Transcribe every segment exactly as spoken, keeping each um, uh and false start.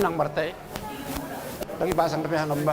Nang martai. Lagi pasang tapi hanom ba.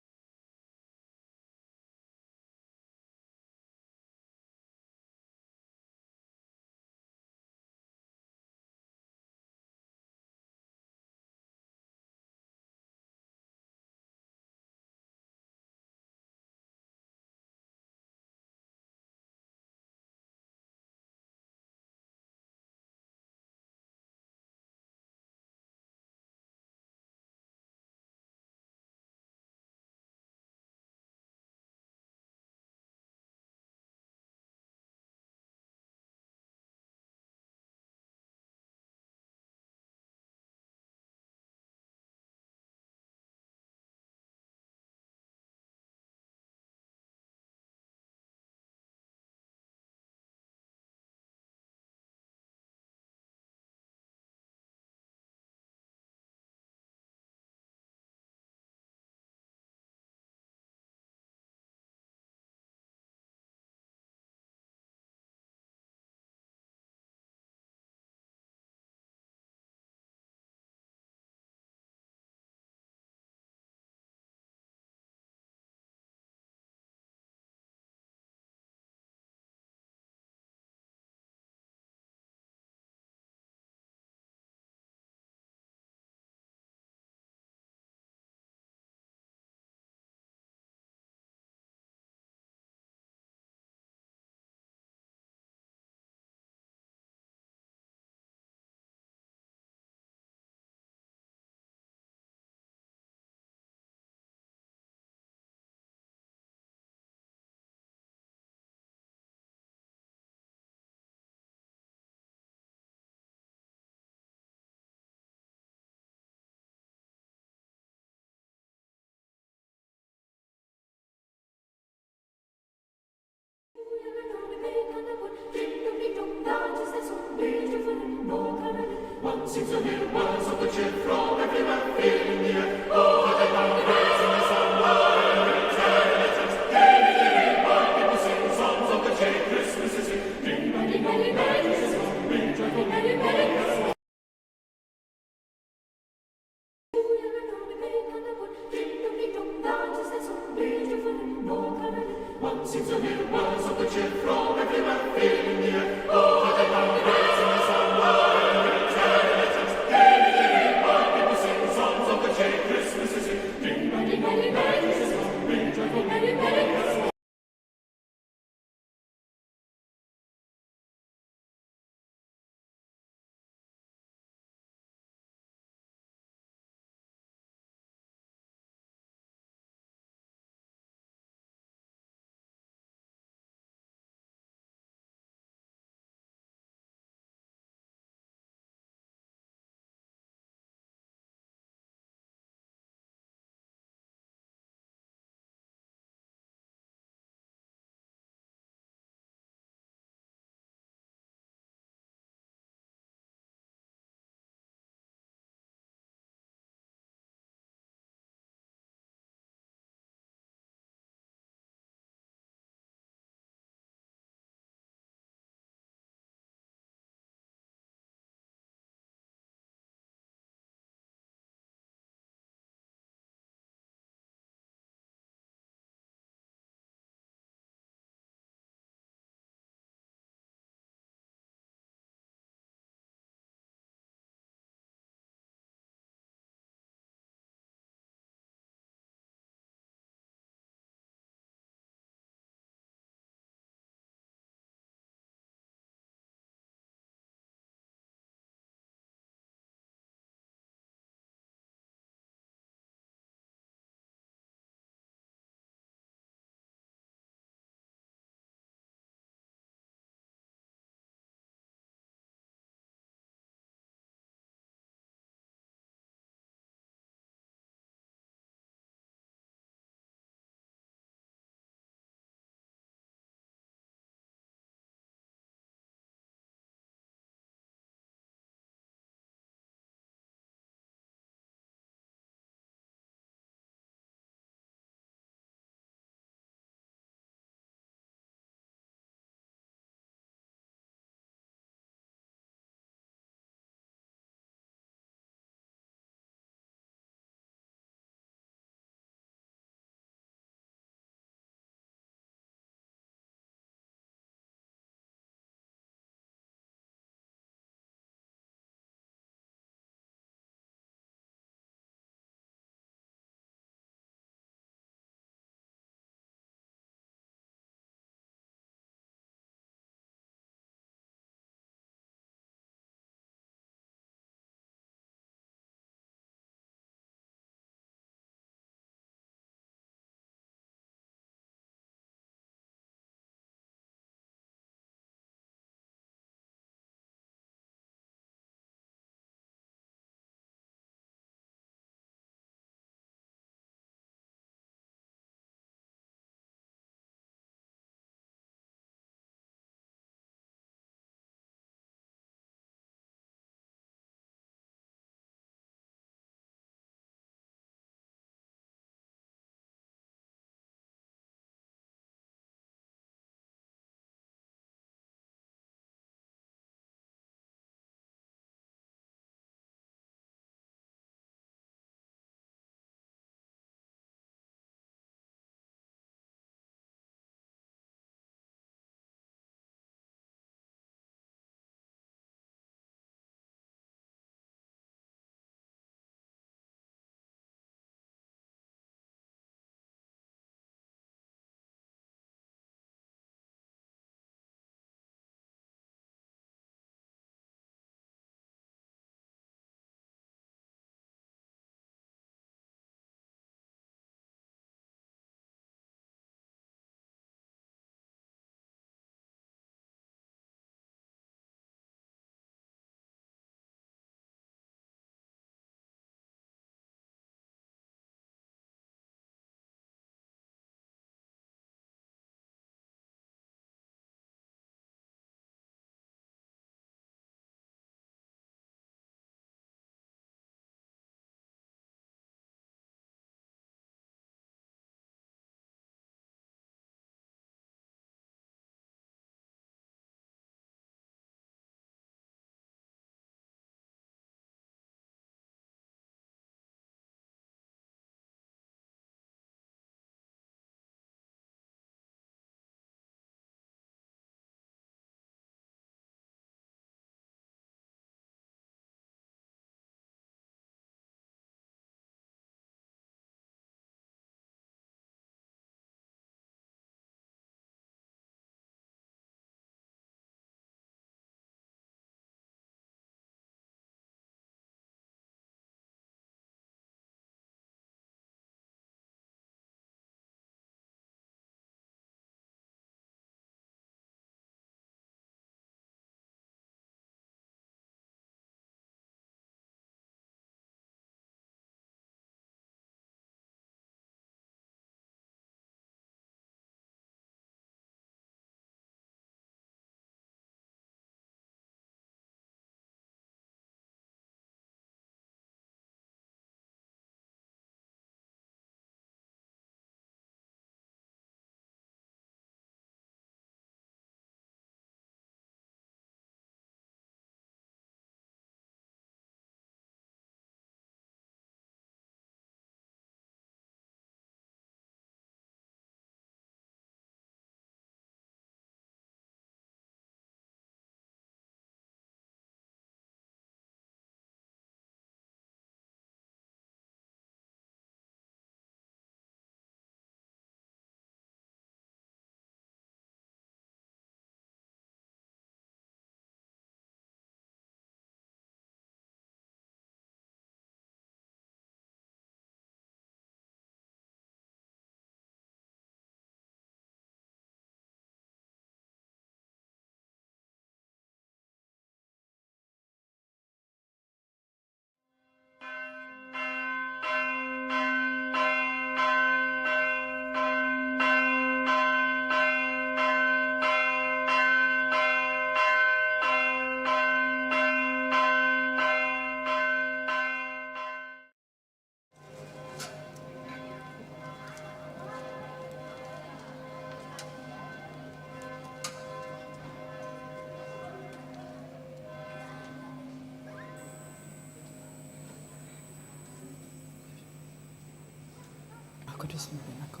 Kudus mimpin aku.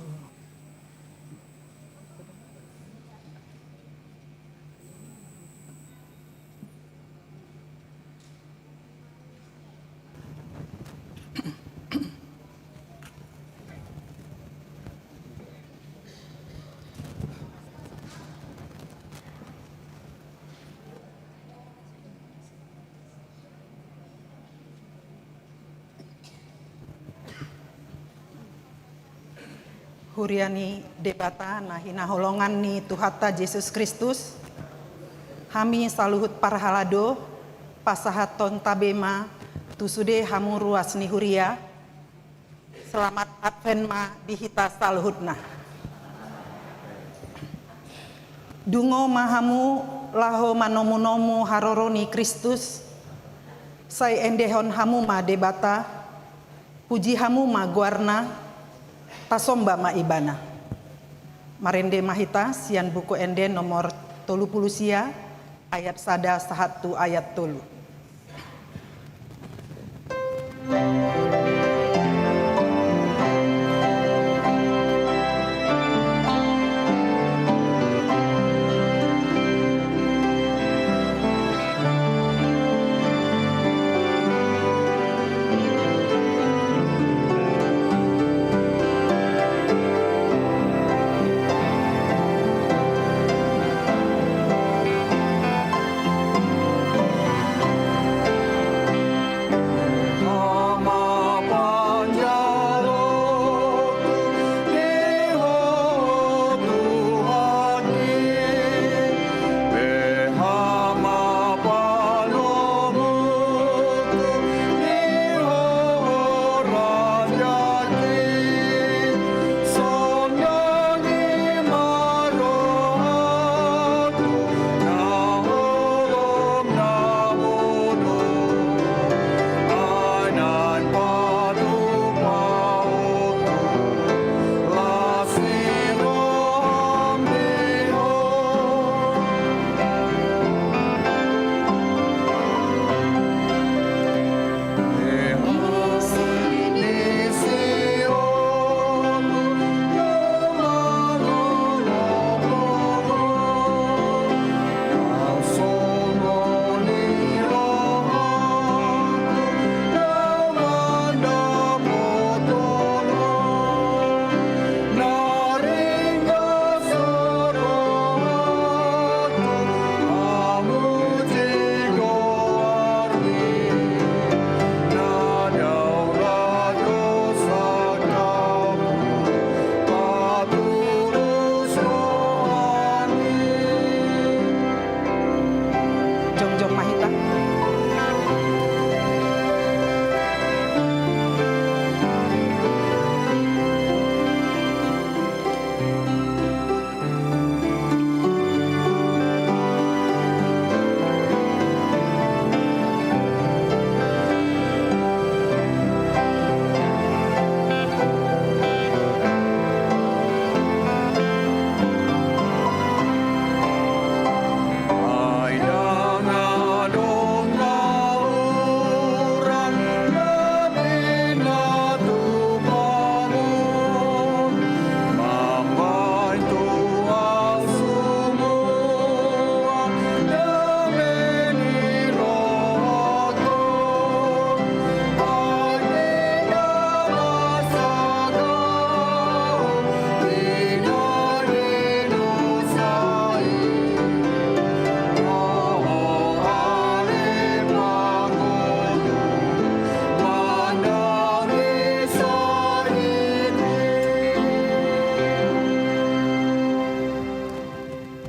Huria ni Debata na hinaholongan ni Tuhanta Jesus Kristus, hami saluhut parhalado, pasahathonta be ma tu sude hamu ruas ni huria, selamat Advent ma di hita saluhutna. Dungo ma hamu laho manomunomu haroro ni Kristus, sai endehon hamu ma Debata, puji hamu ma goarna, tasomba ma Ibana. Marende ma hita sian Buku Ende nomor tolu pulu sia, ayat sada sahat tu ayat tolu. Jongjong ma hita.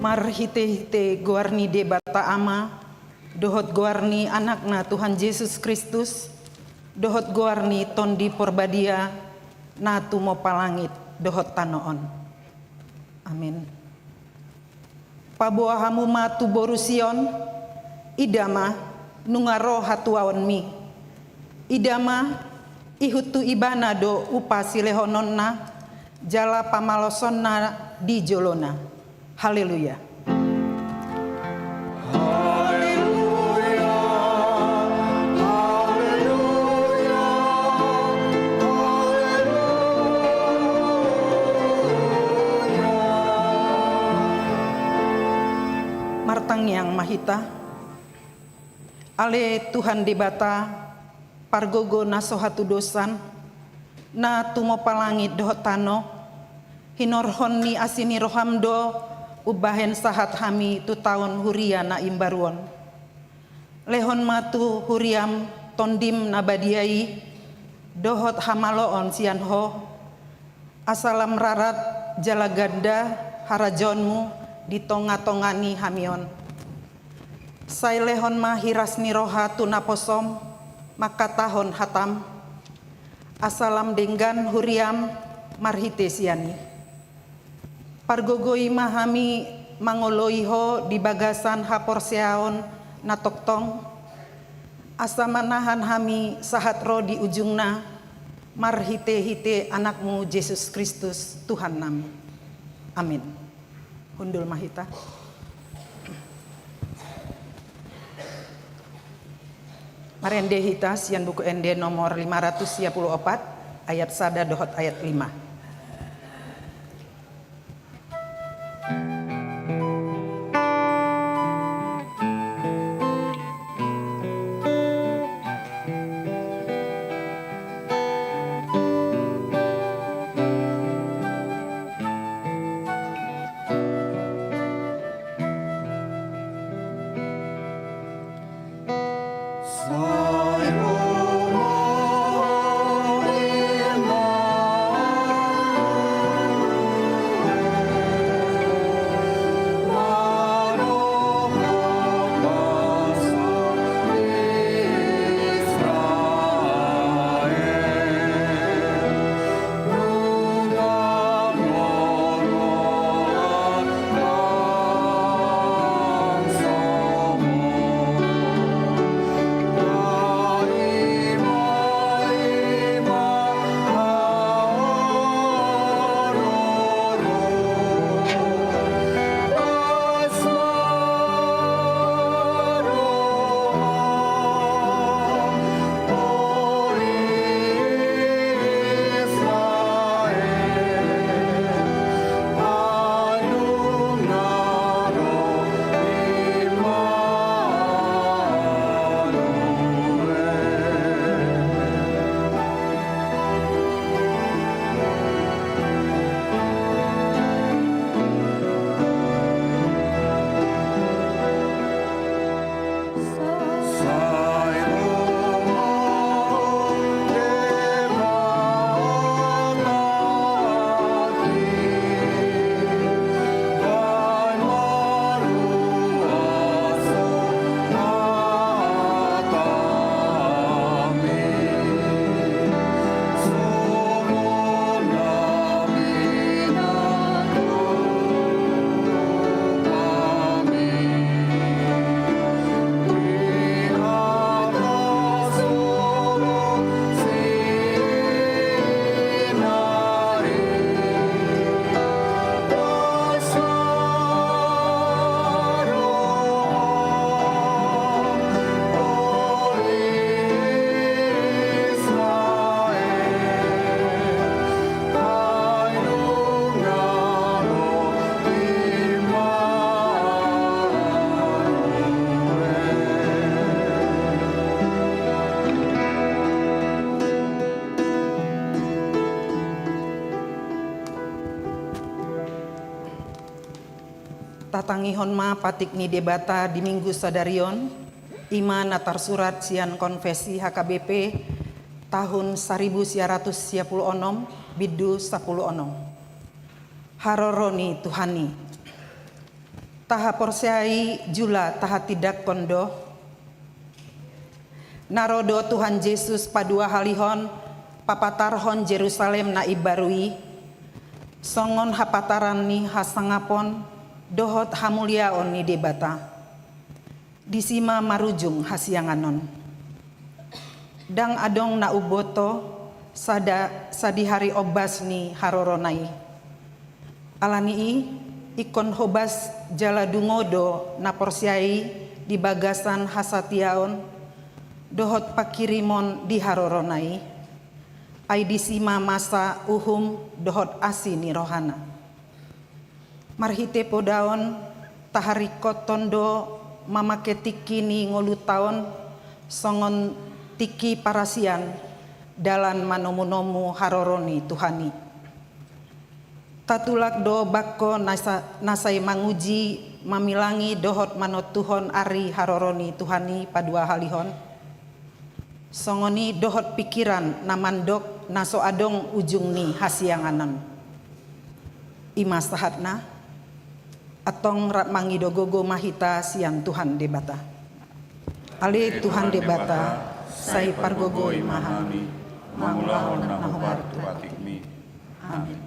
Marhitehite goar ni Debata Ama, dohot goar ni Anakna Tuhan Jesus Kristus, dohot goar ni Tondi Porbadia, na tumompa langit dohot tano on. Amin. Paboa hamu ma tu boru Sion, ida ma, nunga ro hatuaonmi. Ida ma, ihut tu Ibana do upa silehononna, jala pamalosonna di jolona. Haleluya. Haleluya, haleluya, haleluya. Martangiang ma hita. Ale Tuhan Debata, pargogo na so hatudosan, na tumompa langit dohot tano, hinorhon ni asi ni roham do umbahen sahat hami tu taon huria na imbaru on. Lehon ma tu huriam Tondim na badia i, dohot hamaloon sian Ho, asa lam rarat jala ganda harajaonmu di tonga-tonga ni hami on. Sai lehon ma hiras ni roha tu naposom mangkatahon hatam, asa lam denggan huriam marhite sian i. Pargogoi ma hami mangoloi Ho di bagasan haporseaon na tongtong, asa manahan hami sahat ro di ujungna, marhite-hite Anakmu Jesus Kristus Tuhannami. Amin. Hundul ma hita. Marende hita sian Buku Ende nomor lima ratus sia pulu opat, ayat sada dohot ayat lima. Tatangihon ma patik ni Debata di Minggu sadari on, i ma na tarsurat sian Konfesi H K B P tahun saribu sia ratus sia pulu onom, bindu sapulu onom. Haroro ni Tuhan i. Tahaporseai jala tahatindangkon do. Na ro do Tuhan Jesus paduahalihon papatarhon Jerusalem na imbaru i, songon hapataran ni hasangapon dohot hamuliaon ni Debata. Disi ma marujung hasiangan on. Ndang adong na umboto sada sadihari ombas ni harorona i. Ala ni i, ingkon hobas jala dungo do na porsea i di bagasan hasatiaon dohot pangkirimon di harorona i. Ai disi ma masa uhum dohot asi ni rohana. Marhite podaon Taharingkothon do mamangke tingki ni ngolunta on songon tingki parasian dalan manomunomu haroro ni Tuhan i. Tatulak do bangko na sa-, na sai manguji, mamilangi dohot manontuhon ari haroro ni Tuhan i paduahalihon. Songon i dohot pingkiran na mandok na so adong ujung ni hasiangan on. I ma sahatna. Antong rap mangido gogo ma hita sian Tuhan Debata. Ale Tuhan Debata, sai pargogoi ma hami mangulahon na hombar tu atikmi. Amin.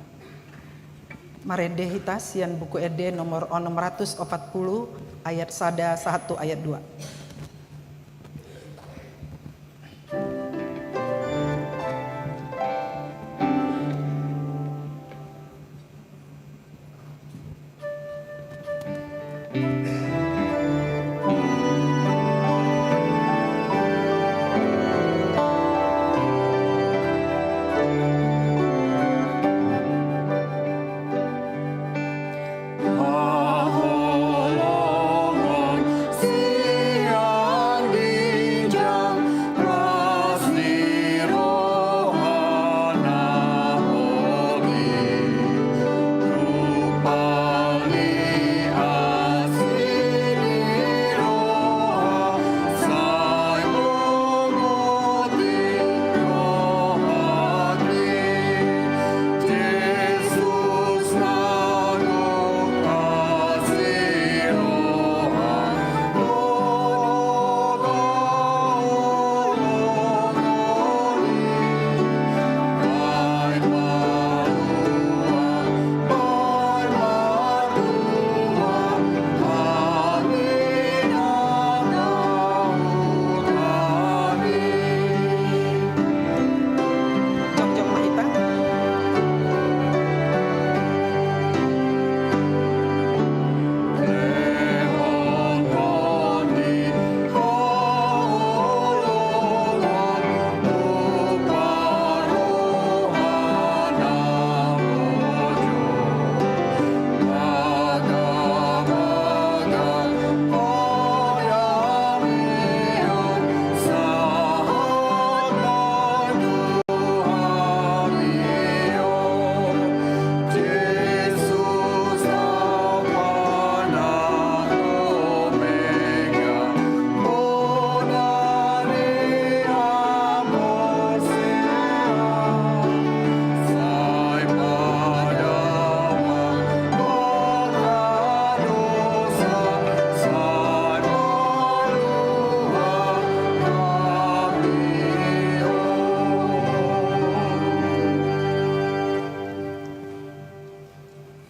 Marende hita sian Buku Ende nomor onom ratus opat pulu, ayat sada sahat tu ayat dua.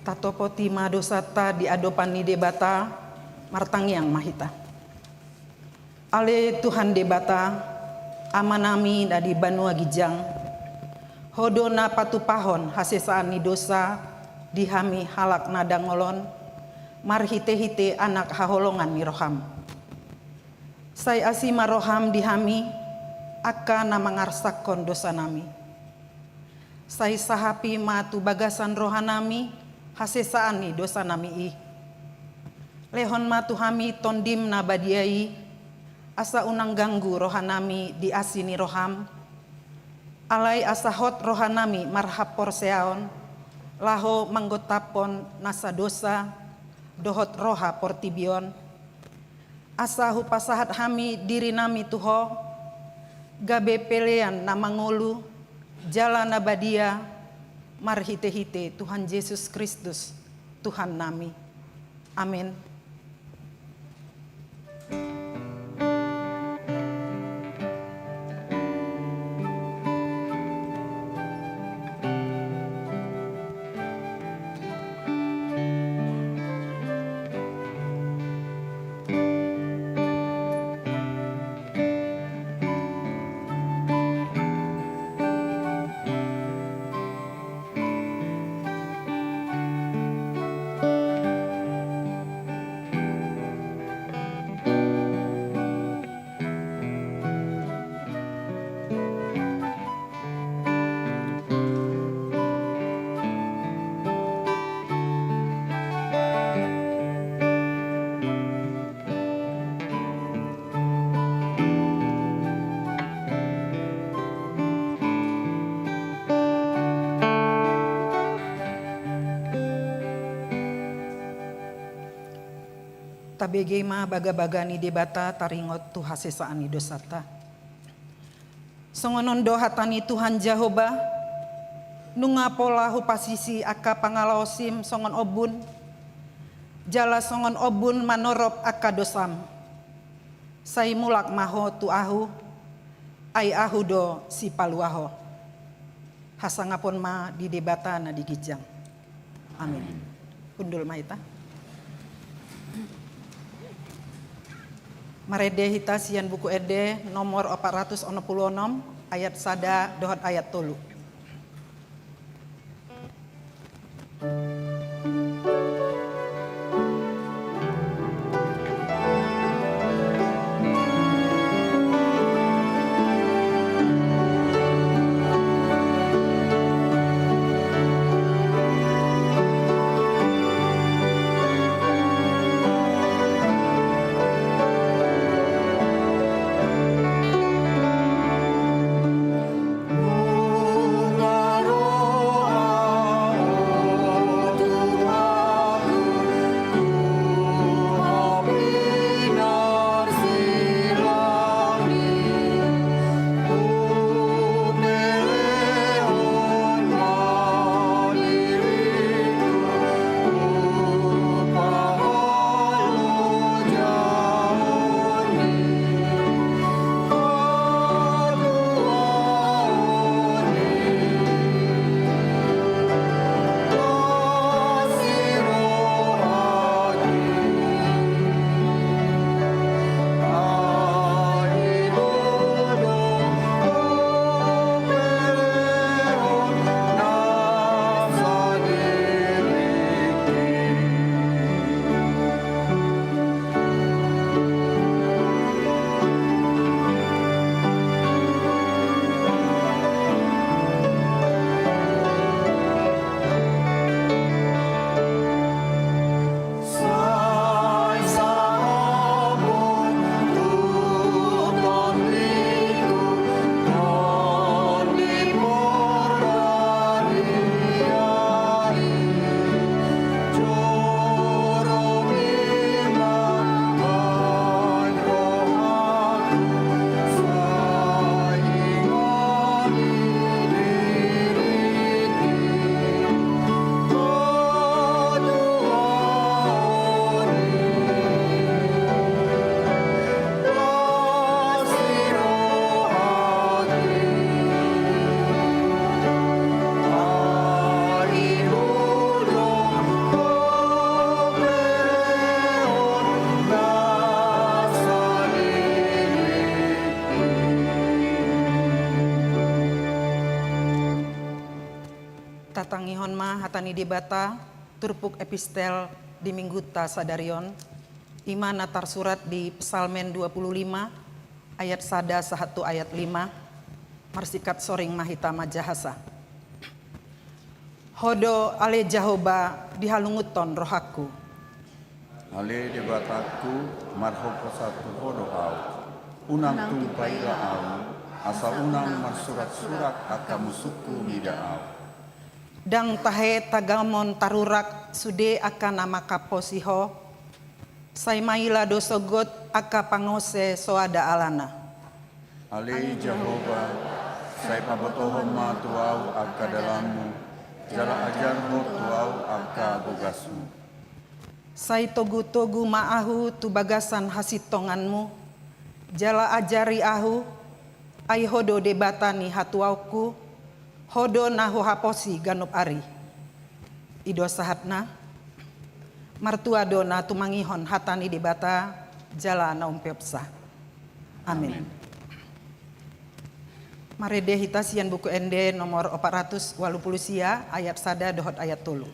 Tatopoti ma dosanta di adopan ni Debata, martangiang ma hita. Ale Tuhan Debata, Amanami na di banua ginjang, Ho do na patupahon hasesaan ni dosa di hami halak na dangol on, marhitehite Anak haholongan ni roham. Sai asi ma roham di hami, angka na mangarsakkon dosanami. Sai sahapi ma tu bagasan rohanami hasesaan ni dosanami i. Lehon ma tu hami Tondim na badia i, asa unang ganggu rohanami di asi ni roham. Alai asa hot rohanami marhaporseaon, laho manggontaphon nasa dosa dohot roha portibi on. Asa hupasahat hami dirinami tu Ho, gabe pelean na mangolu, jala na badia, marhitehite Tuhan Jesus Kristus, Tuhannami. Amen. Bege ma bagabaga ni Debata taringot tu hasesaan ni dosanta. Songon on do hata ni Tuhan Jahowa: Nunga pola hupasisi angka pangalaosim songon ombun, jala songon ombun manorop angka dosam. Sai mulak ma ho tu Ahu, ai Ahu do Sipalua ho. Hasangapon ma di Debata na di ginjang. Amin. Hundul ma hita. Marende hita sian Buku Ende nomor opat ratus onom pulu onom, ayat sada dohot ayat tolu. Tatangihon ma hata ni Debata, turpuk epistel di minggunta sadari on, i ma na tarsurat di Psalmen dua puluh lima, ayat sada sahat tu ayat lima, marsikat soring ma hita manjahasa. Ho do ale Jahowa dihalungunhon rohangku. Ale Debatangku, marhaposan tu Ho do ahu. Unang tung paila ahu, asa unang marsuraksurak angka musungku mida ahu. Ndang tahe tagamon tarurak sude angka na manghaposi Ho, sai maila do sogot angka pangose soada alana. Ale Jahowa, sai pabotohon ma tu ahu angka dalanMu, jala ajarhon tu ahu angka bogasMu. Sai togutogu ma ahu tu bagasan hasintonganMu, jala ajari ahu, ai Ho do Debata ni hatuaonku, Ho do na huhaposi ganup ari. I do sahatna. Martua do na tumangihon hata ni Debata jala na umpeopsa. Amin. Amin. Marende hita sian Buku Ende nomor opat ratus walu pulu sia, ayat sada dohot ayat tolu.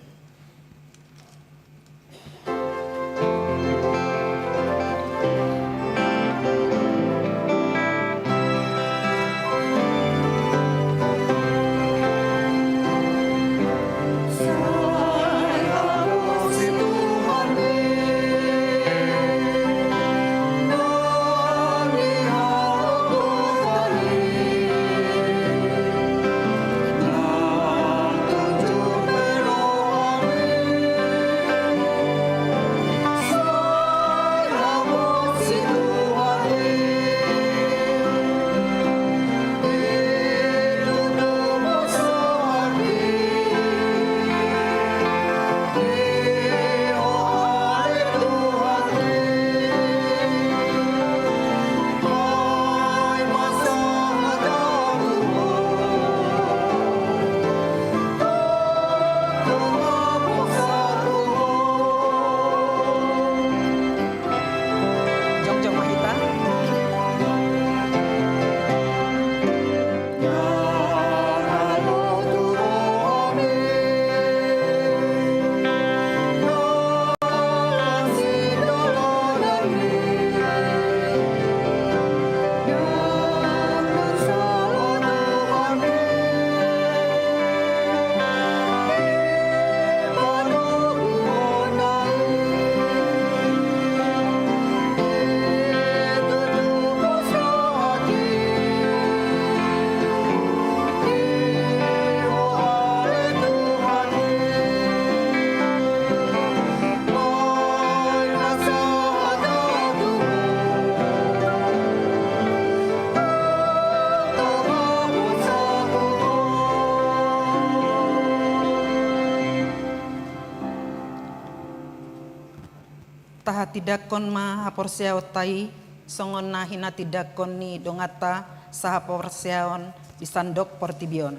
Hatindangkon ma haporseaonta i, songon na hinatindangkon ni donganta sahaporseaon di sandok portibi on.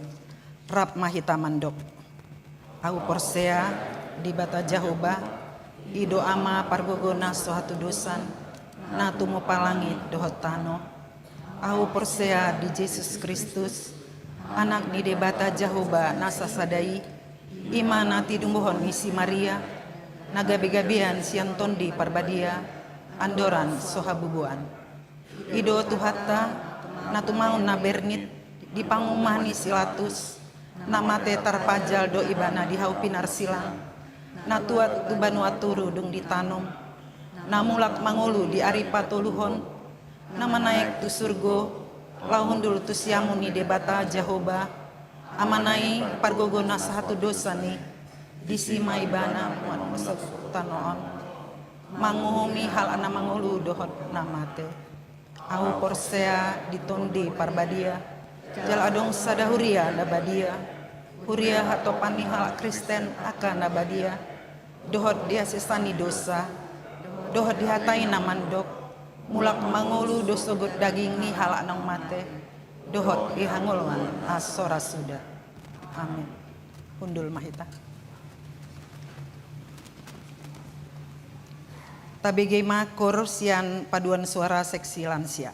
Rap ma hita mandok. Ahu porsea, Debata Jahowa, i do Ama pargogona so hatudosan, na tumompa langit dohot tano. Ahu porsea di Jesus Kristus, Anak ni Debata Jahowa na sasada i, i ma na tinumbuhon ni si Maria, na gabegabean sian Tondi Parbadia, andorang so habubuan. I do Tuhanta, na tumaon na bernit, di panguhuman ni si Latus, na mate tarpajal do Ibana di hau pinarsilang, na tuat tu banua toru dung ditanom, na mulak mangolu di ari patoluhon, na manaek tu surgo, laho hundul tu siamun ni Debata Jahowa, Amana i pargogona sahatudosan i, disi ma Ibana muat muse tu tano on, manguhumi halak na mangolu dohot na mate. Ahu porsea di Tondi Parbadia, jala adong sada huria na badia, huria hatopan ni halak Kristen angka na badia, dohot di hasesaan ni dosa, dohot di hata i na mandok, mulak mangolu do sogot daging ni halak naung mate, dohot di hangoluan na so ra suda. Amin. Hundul ma hita. Tabege ma koor sian paduan suara seksi lansia.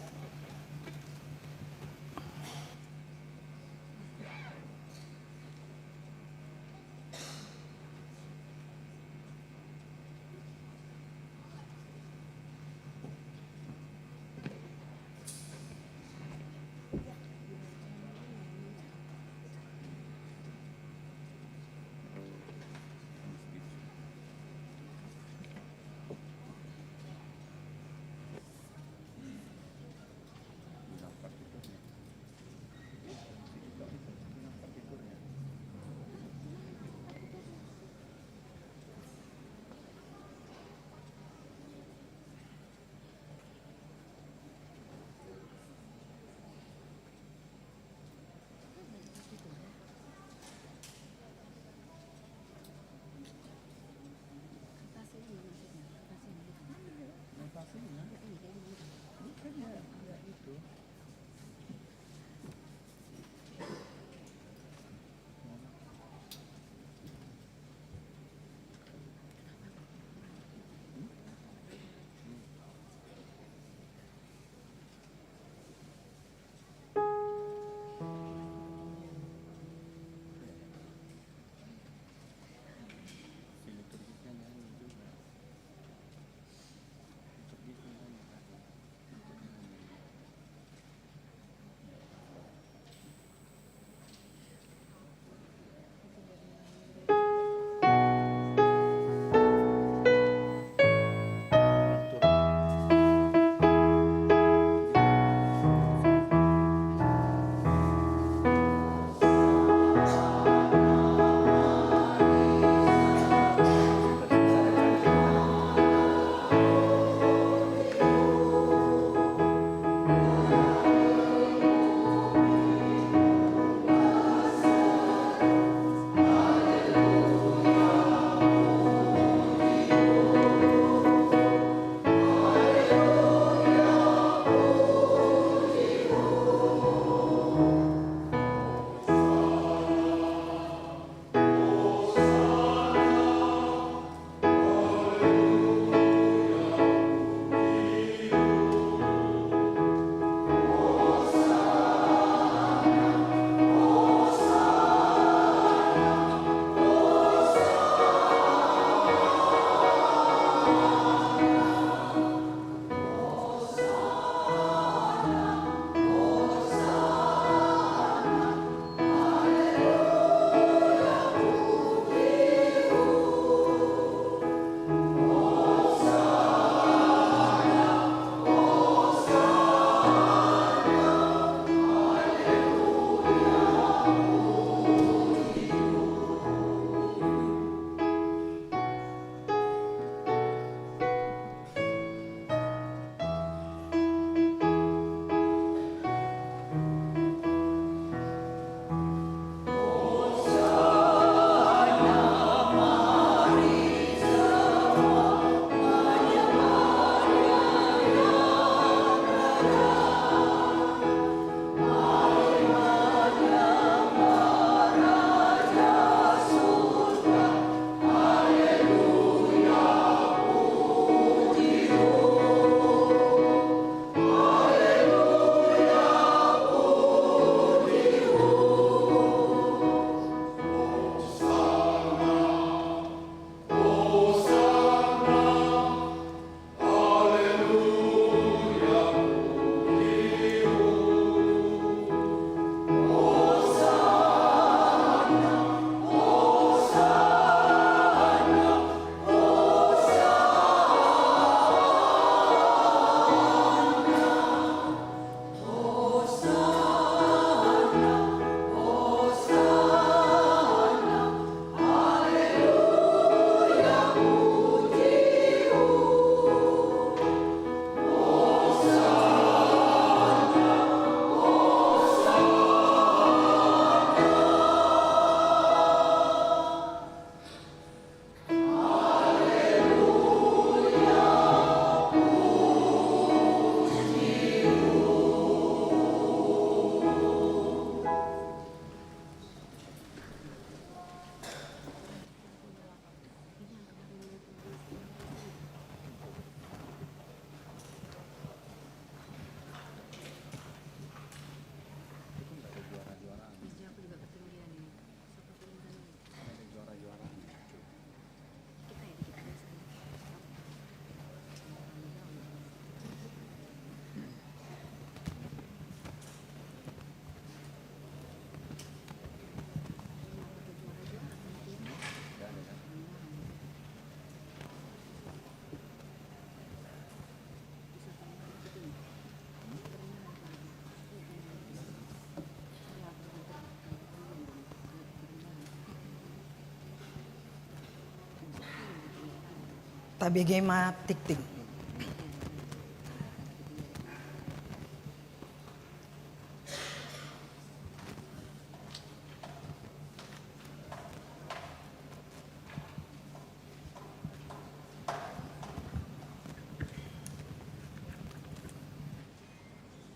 Tabege ma tingting.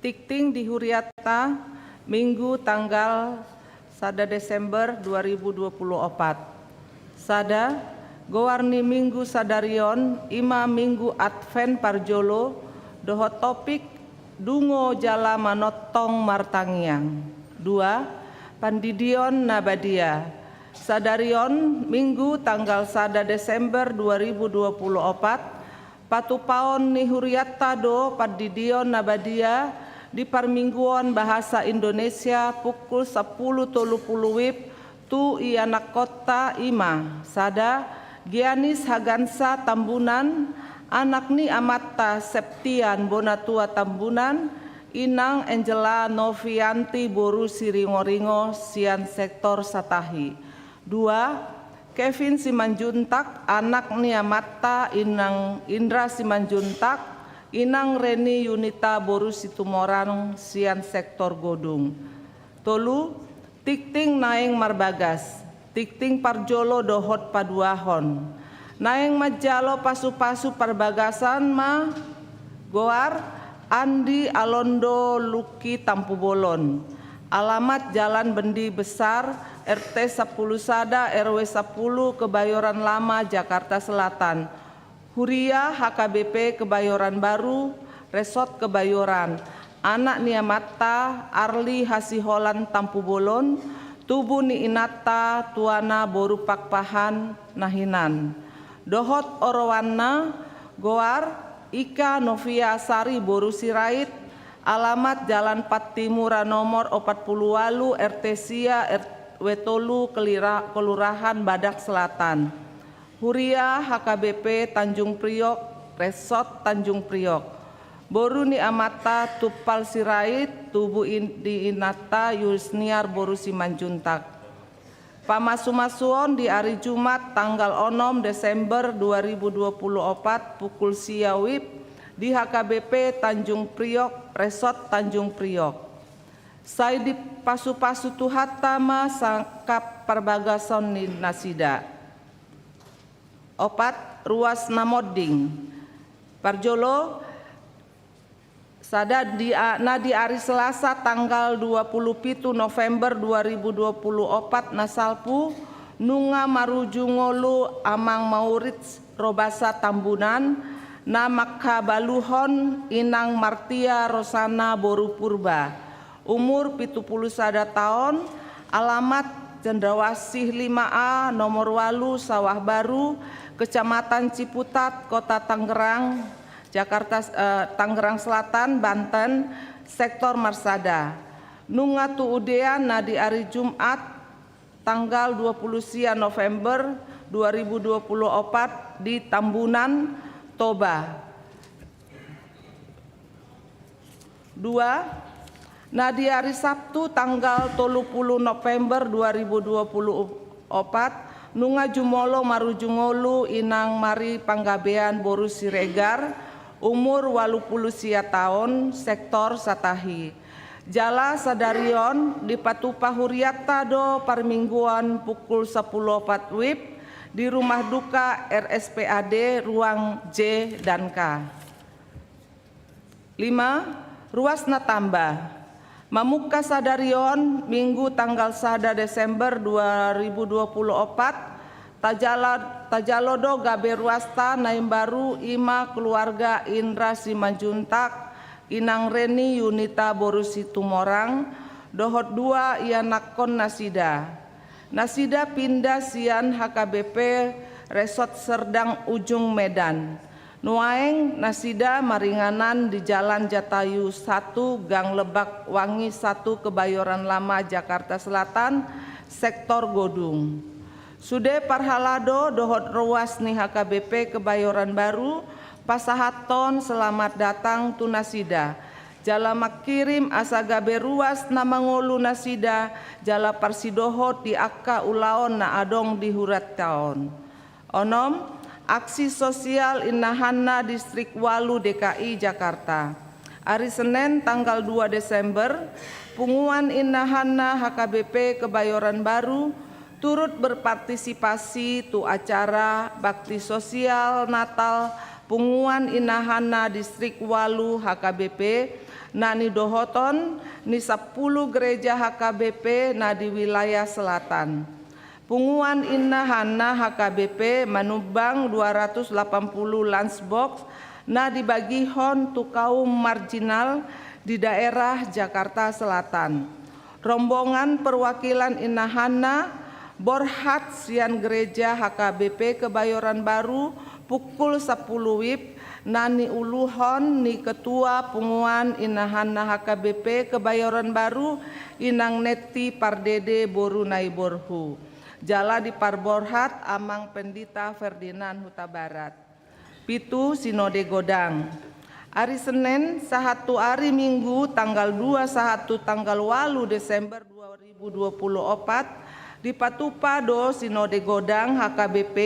Tingting di hurianta, Minggu tanggal sada Desember dua ribu dua puluh opat. Sada, goar ni Minggu sadari on i ma Minggu Advent parjolo, dohot topik Dungo jala manongtong martangiang. Dua, pandidion na badia. Sadari on, Minggu tanggal sada Desember dua ribu dua puluh opat, patupaon ni hurianta do pandidion na badia di parmingguon bahasa Indonesia pukul sampulu tolu pulu WIB tu ianakkonta i ma, sada, Gianis Hagansa Tambunan, anak ni amanta Septian Bonatua Tambunan, inang Angela Novianti boru Siringoringo sian sektor Satahi. Dua, Kevin Simanjuntak, anak ni amanta inang Indra Simanjuntak, inang Reni Yunita boru Situmorang sian sektor Godung. Tolu, tingting naeng marbagas, tingting parjolo dohot paduahon. Naeng manjalo pasupasu parbagasan ma goar Andi Alondo Luki Tampubolon. Alamat Jalan Bendi Besar, R T sampulu sada, R W sampulu, Kebayoran Lama, Jakarta Selatan. Huria H K B P Kebayoran Baru, Resort Kebayoran. Anak ni amanta Arli Hasiholan Tampubolon, tubu ni inanta Tuana boru Pakpahan na hinan. Dohot oroanna goar Ika Novia Sari boru Sirait, alamat Jalan Pattimura nomor opat pulu ualu, R T sia, R W tolu, Kelira-, Kelurahan Badak Selatan. Huria H K B P Tanjung Priok, Resort Tanjung Priok. Boru ni amanta Tumpal Sirait, tubu in-, di inanta Yusniar boru Simanjuntak. Pamasumasuon di ari Jumat tanggal onom Desember dua ribu dua puluh opat pukul sia WIB di H K B P Tanjung Priok, Resort Tanjung Priok. Sai dipasupasu Tuhanta ma sangkap parbagason ni nasida. Opat, ruas na monding. Parjolo, sada di a-, na di ari Selasa tanggal dua puluh pitu November dua ribu dua puluh opat na salpu, nunga marujung ngolu Amang Maurits Robasa Tambunan, na mangkabaluhon Inang Martia Rosana boru Purba. Umur pitu pulu sada taon, alamat Cendrawasih lima A, nomor ualu, Sawah Baru, Kecamatan Ciputat, Kota Tangerang, Jakarta, eh, Tangerang Selatan, Banten, sektor Marsada. Nunga tuudean na di ari Jumat, tanggal dua puluh sia November dua ribu dua puluh opat di Tambunan, Toba. Dua, na di ari Sabtu tanggal tolu pulu November dua ribu dua puluh opat, nunga jumolo marujung ngolu Inang Mari Panggabean boru Siregar, umur ualu pulu sia taon, sektor Satahi. Jala sadari on dipatupa hurianta do parmingguan pukul sampulu opat WIB di rumah duka R S P A D ruang J dan K. Lima, ruas na tamba. Mamungka sadari on, Minggu tanggal sada Desember dua ribu dua puluh opat, tajala-, tajalo do gabe ruasta na imbaru, i ma keluarga Indra Simanjuntak, Inang Reni Yunita boru Situmorang, dohot dua ianakhon nasida. Nasida pinda sian H K B P Resort Serdang Ujung Medan. Nuaeng nasida maringanan di Jalan Jatayu satu, Gang Lebak Wangi satu, Kebayoran Lama, Jakarta Selatan, sektor Godung. Sude parhalado dohot ruas ni H K B P Kebayoran Baru pasahathon selamat datang tu nasida. Jala mangkirim asa gabe ruas na mangolu nasida, jala parsidohot di angka ulaon na adong di hurianta on. Onom, Aksi Sosial Indahanna Distrik Ualu D K I Jakarta. Ari Senen tanggal dua Desember, Punguan Indahanna H K B P Kebayoran Baru turut berpartisipasi tu acara bakti sosial Natal Punguan Indahanna Distrik Ualu H K B P na nidohoton ni sampulu gereja H K B P na di wilayah selatan. Punguan Indahanna H K B P manumbang dua ratus lapan puluh lunchbox na dibagihon tu kaum marginal di daerah Jakarta Selatan. Rombongan perwakilan Indahanna borhat sian gereja H K B P Kebayoran Baru pukul sampulu wib na niuluhon ni Ketua Punguan Indahanna H K B P Kebayoran Baru, Inang Netti Pardede boru Naiborhu. Jala diparborhat Amang Pendeta Ferdinand Hutabarat. Pitu, Sinode Godang. Ari Senen sahat tu ari Minggu tanggal dua sahat tu tanggal ualu Desember dua ribu dua puluh opat, dipatupa do Sinode Godang H K B P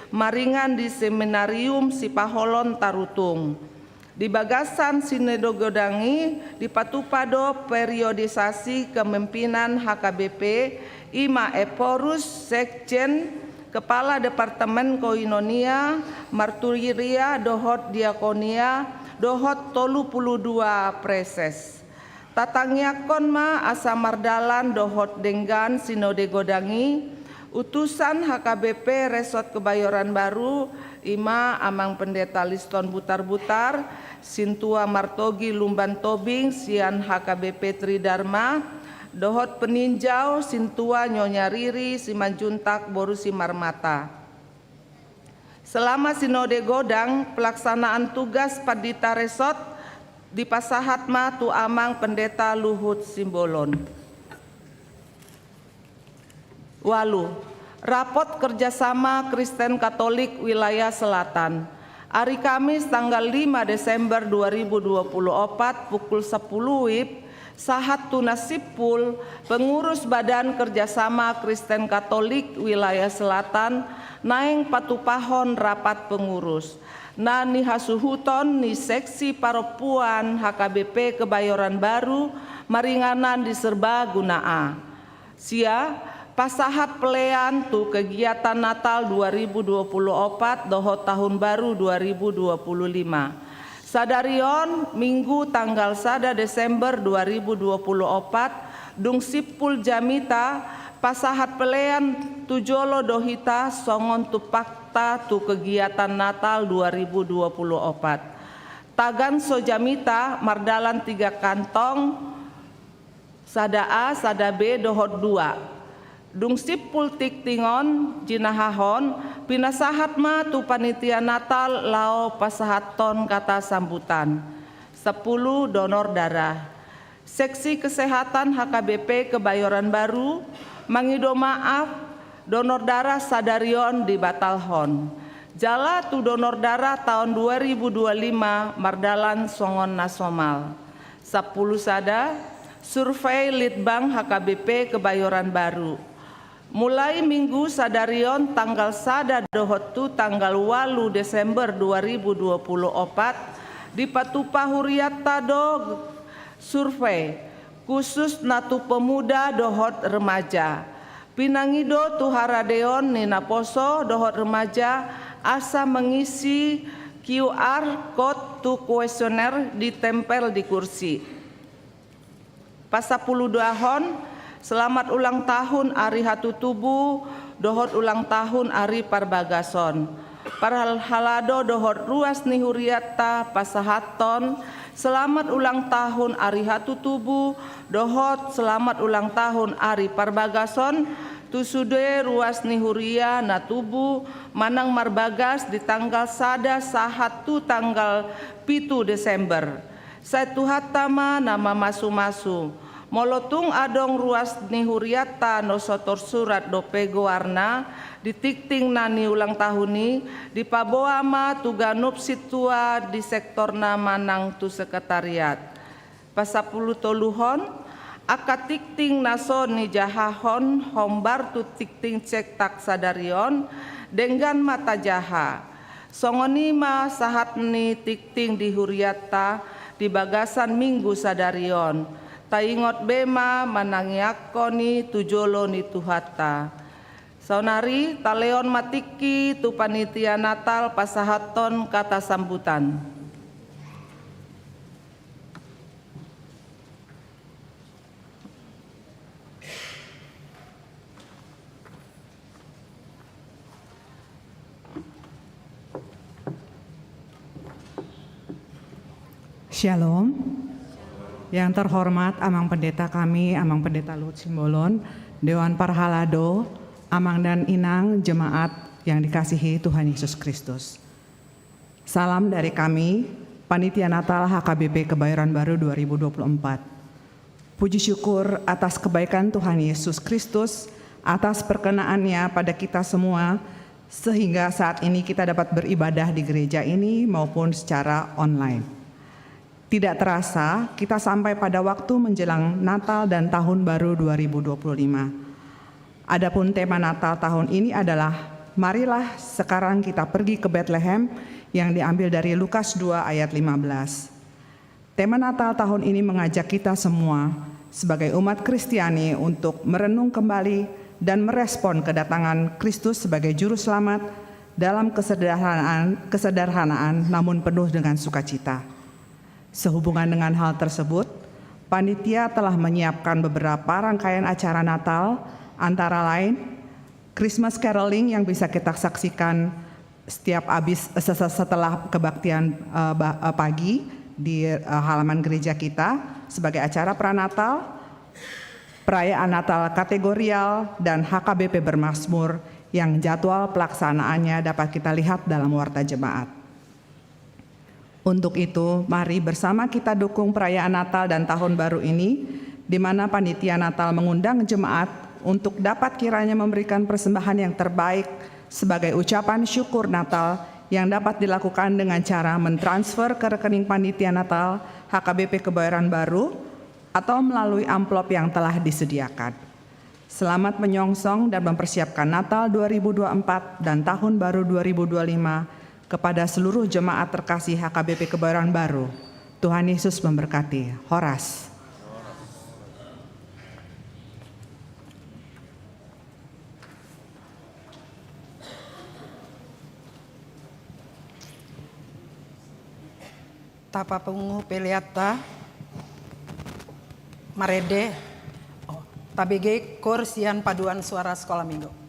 maringan di Seminarium Sipaholon Tarutung. Di bagasan Sinode Godang i dipatupa do periodisasi kepemimpinan H K B P, i ma Ephorus, Sekjen, Kepala Departemen Koinonia, Marturia dohot Diakonia, dohot tolu pulu dua Praeses. Tatangiangkon ma asa mardalan dohot denggan Sinode Godang i, utusan H K B P Resort Kebayoran Baru, i ma Amang Pendeta Liston Butarbutar, Sintua Martogi Lumban Tobing sian H K B P Tridharma, dohot peninjau Sintua Nyonya Riri Simanjuntak boru Simarmata. Selama Sinode Godang, pelaksanaan tugas Pandita Resort dipasahat ma tu Amang Pendeta Luhut Simbolon. Ualu, Rapot Kerjasama Kristen Katolik Wilayah Selatan. Ari Kamis tanggal lima Desember dua ribu dua puluh opat pukul sampulu wib, sahat tu na simpul, pengurus Badan Kerjasama Kristen Katolik Wilayah Selatan naeng patupahon rapat pengurus na nihasuhuton ni Seksi Parompuan H K B P Kebayoran Baru maringanan di Serbaguna A. Sia, pasahat pelean tu kegiatan Natal dua ribu dua puluh opat dohot Tahun Baru dua ribu dua puluh lima. Sadari on, Minggu tanggal sada Desember dua ribu dua puluh opat, dung simpul jamita, pasahat pelean tu jolo do hita songon tumpakta tu kegiatan Natal dua ribu dua puluh opat. Tagan so jamita mardalan tiga kantong, sada A, sada B, dohot dua. Dung simpul tingting on jinahahon, pinasahat ma tu panitia Natal laho pasahathon kata sambutan. Sampulu, donor darah. Seksi Kesehatan H K B P Kebayoran Baru mangido maaf, donor darah sadari on dibatalhon. Jala tu donor darah taon dua ribu dua lima mardalan songon na somal. Sampulu sada, survei Litbang H K B P Kebayoran Baru. Mulai Minggu sadari on tanggal sada dohot tu tanggal ualu Desember dua ribu dua puluh opat, dipatupa hurianta do survei khusus na tu pemuda dohot remaja. Pinangido tu haradeon ni naposo dohot remaja asa mengisi Q R code tu kuesioner ditempel di kursi. Pasampuluduahon, selamat ulang tahun ari hatutubu dohot ulang tahun ari parbagason. Parhalado dohot ruas ni hurianta pasahathon selamat ulang tahun ari hatutubu dohot selamat ulang tahun ari parbagason tu sude ruas ni huria na tubu manang marbagas di tanggal sada sahat tu tanggal pitu Desember. Sai Tuhanta ma na mamasumasu. Molo tung adong ruas ni hurianta na so tarsurat dope goarna di tingting na niulang tahun i, dipaboa ma tu ganup sintua di sektorna manang tu sekretariat. Pasampulutoluhon, angka tingting na so nijahahon hombar tu tingting cetak sadari on, denggan ma tajaha. Songon i ma sahat ni tingting di hurianta di bagasan Minggu sadari on, taingot be ma manangiangkon i tu jolo ni Tuhanta. Saonari talehon ma tingki tu panitia Natal pasahathon kata sambutan. Syalom. Yang terhormat Amang Pendeta kami, Amang Pendeta Luhut Simbolon, Dewan Parhalado, Amang dan Inang, jemaat yang dikasihi Tuhan Yesus Kristus. Salam dari kami, Panitia Natal H K B P Kebayoran Baru dua ribu dua puluh empat. Puji syukur atas kebaikan Tuhan Yesus Kristus, atas perkenaannya pada kita semua, sehingga saat ini kita dapat beribadah di gereja ini maupun secara online. Tidak terasa, kita sampai pada waktu menjelang Natal dan Tahun Baru dua ribu dua puluh lima. Adapun tema Natal tahun ini adalah, "Marilah sekarang kita pergi ke Betlehem," yang diambil dari Lukas dua ayat lima belas. Tema Natal tahun ini mengajak kita semua sebagai umat Kristiani untuk merenung kembali dan merespon kedatangan Kristus sebagai Juru Selamat dalam kesederhanaan, kesederhanaan namun penuh dengan sukacita. Sehubungan dengan hal tersebut, panitia telah menyiapkan beberapa rangkaian acara Natal, antara lain Christmas caroling yang bisa kita saksikan setiap habis, se-, se-, setelah kebaktian, eh, ba-, eh, pagi di, eh, halaman gereja kita sebagai acara pranatal, perayaan Natal kategorial, dan H K B P bermazmur yang jadwal pelaksanaannya dapat kita lihat dalam warta jemaat. Untuk itu, mari bersama kita dukung perayaan Natal dan Tahun Baru ini, di mana Panitia Natal mengundang jemaat untuk dapat kiranya memberikan persembahan yang terbaik sebagai ucapan syukur Natal yang dapat dilakukan dengan cara mentransfer ke rekening Panitia Natal H K B P Kebayoran Baru atau melalui amplop yang telah disediakan. Selamat menyongsong dan mempersiapkan Natal dua ribu dua puluh empat dan Tahun Baru dua ribu dua puluh lima kepada seluruh jemaat terkasih H K B P Kebayoran Baru. Tuhan Yesus memberkati. Horas. Tapapungu peleanta, marende. Oh, tabege koor sian paduan suara Sekolah Minggu.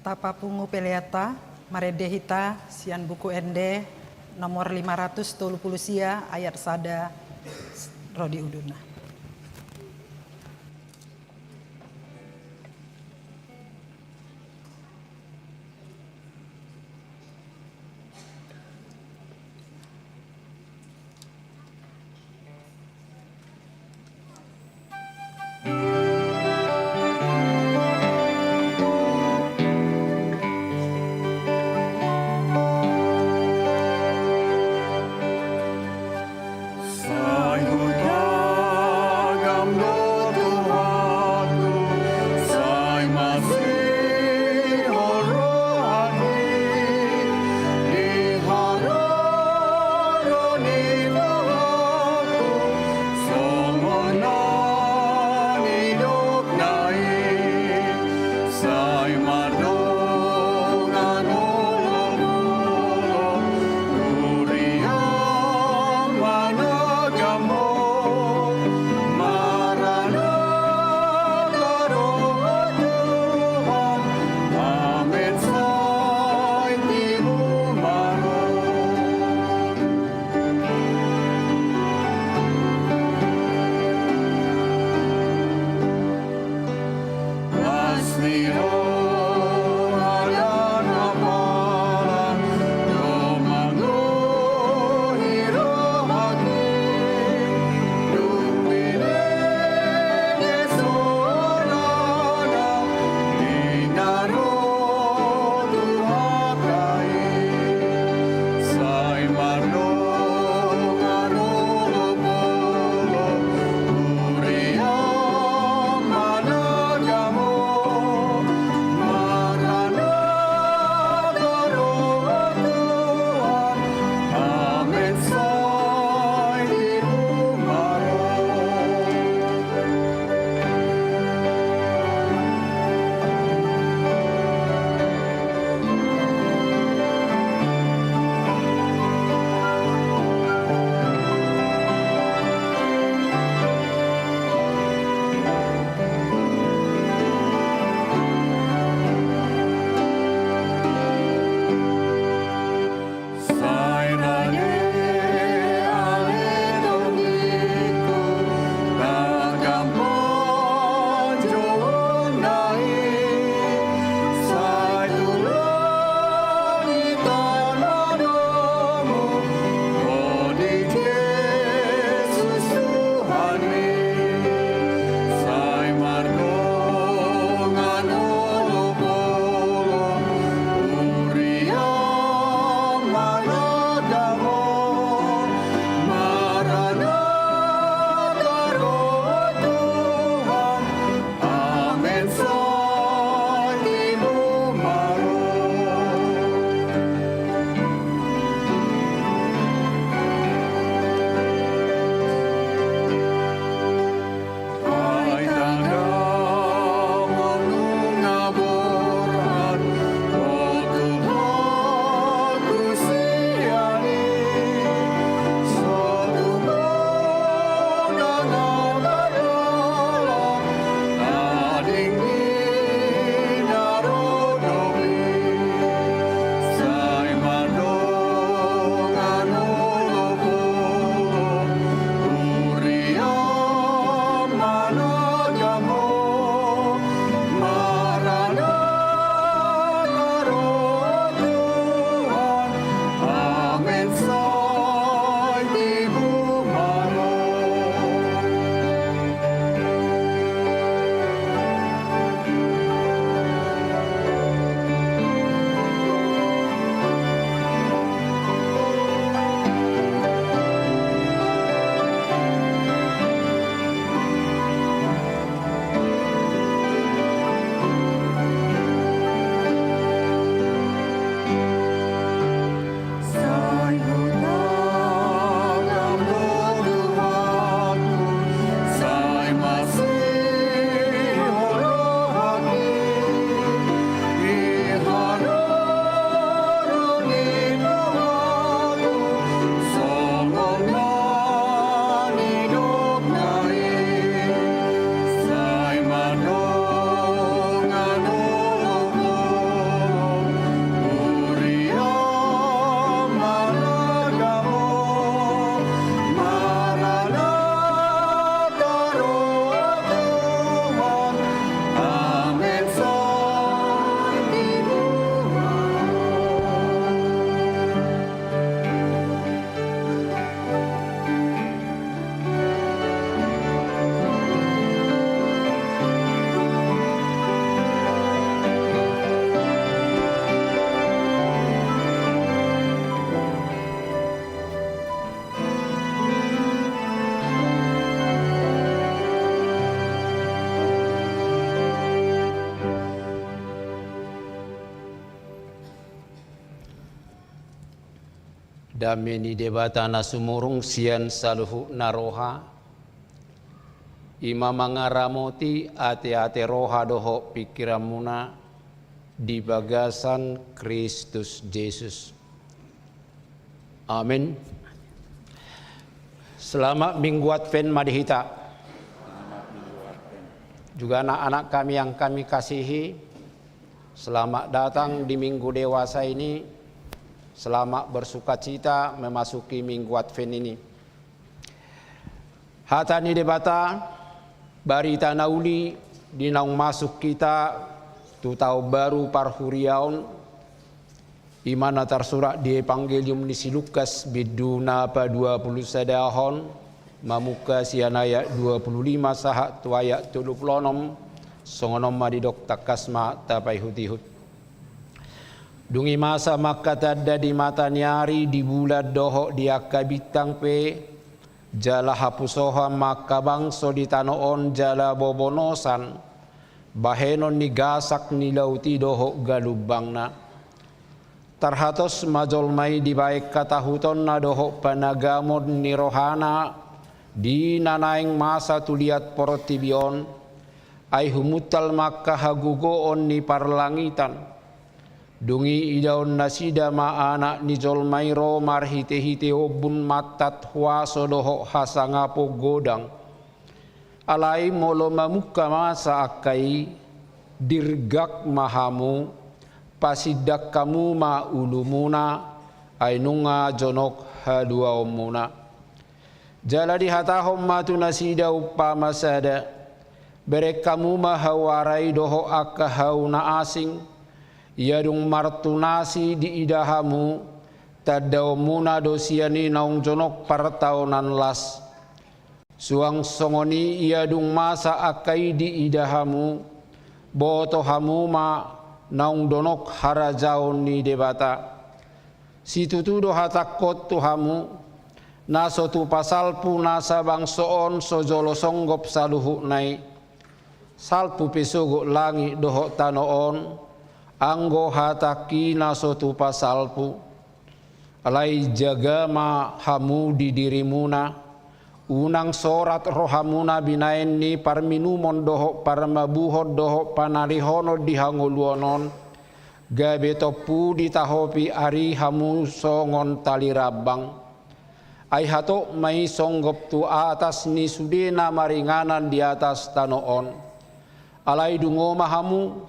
Tapapungu peleanta, marende hita sian Buku Ende nomor lima ratus tolu pulu sia, ayat sada ro di ujungna. Dame ni Debata na sumurung sian saluhutna roha, i ma mangaramoti ateate roha dohot pingkiranmuna di bagasan Kristus Jesus. Amin. Selamat Minggu Advent ma di hita. Juga anak-anak kami yang kami kasihi, selamat datang di Minggu Dewasa ini. Selamat bersukacita memasuki Minggu Advent ini. Hata ni Debata, barita na uli di naung masuk hita tu taon baru parhuriaon, i ma na tarsurat di Evangelium ni si Lukas, bindu na paduapulusadahon, mamungka sian ayat duapuluh lima sahat tu ayat tolupuluh onom. Songon on ma didok, tangkas ma tapaihutihut. Dung i masa mangkatanda di mata ni ari, di bulan dohot di angka bintang pe, jala hapusohon ma angka bangso di tano on jala bobonosan, bahenon ni gasak ni laut i dohot galumbangna. Tarhatos ma jolma i dibahen hatahutonna dohot panagamon ni rohana di na naeng masa tu liat portibi on, ai humuntal ma angka hagogoon ni parlangitan. Dung i idaon nasida ma Anak ni jolma i ro marhitehite ombun mantat huaso dohot hasangapon godang. Alai molo mamungka masa angka i, dirgak ma hamu, pasindak hamu ma ulumuna, ai nunga jonok haluaonmuna. Jala dihatahon ma tu nasida umpama sada: Bereng hamu ma hau ara i dohot angka hau na asing, ia dung martunasi diida hamu, tandaonmuna do sian i naung jonok partaonan las. Suang songon i, ia dung masa angka i diida hamu, boto hamu ma naung jonok harajaon ni Debata. Situtu do hatangkon tu hamu, na so tupa salpu nasa bangso on so jolo songgop saluhutna i. Salpu pe sogot langit dohot tano on, anggo hatangki na so tupa salpu. Alai jaga ma hamu di dirimuna, unang sorat rohamuna binahen ni parminumon dohot parmabuhon dohot panalihonon di hangoluan on, gabe tompu ditahopi ari hamu songon tali rambang. Ai hatop ma i songgop tu atas ni sude na maringanan di atas tano on. Alai dungo ma hamu,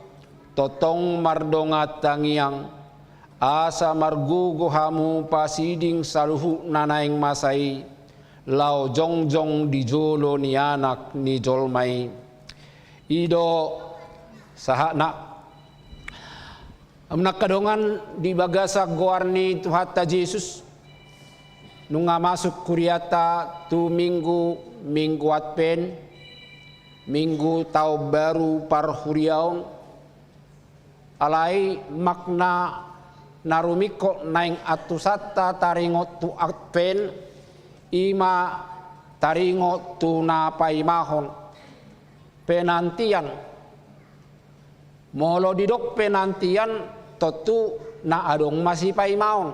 tongtong mardongan tangiang, asa margogo hamu pasiding saluhut na naeng masa i, laho jongjong di jolo ni Anak ni jolma i. I do sahatna. Amang angka dongan, di bagasan goar ni Tuhanta Jesus, nunga masuk hurianta tu minggu, minggu Advent, minggu taon baru parhuriaon. Alai makna na rumingkot naeng antusanta taringot tu Advent, i ma taringot tu na paimahon, penantian. Molo didok penantian, tontu na adong ma sipaimaon.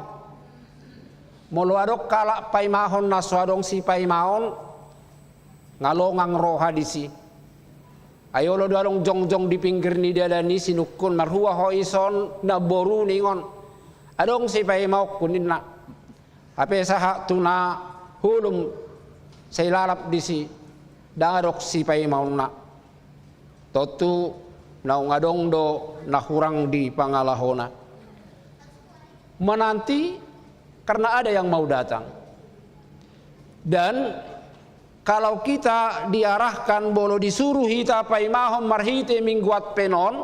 Molo adong halak paimahon na so adong sipaimaon, nga longang roha disi. Ai olo do adong jongjong di pinggir ni dalan i sinungkun, marhua ho ison namboru ningon. Adong sipaimaonku ninna. Hape sahat tu na holom sai lalap disi, ndang adong sipaimaonna. Tontu naung adong do na hurang di pangalahona. Menanti karena ada yang mau datang. Dan kalau kita diarahkan, molo disuruh hita paimahon marhite minggu Advent on,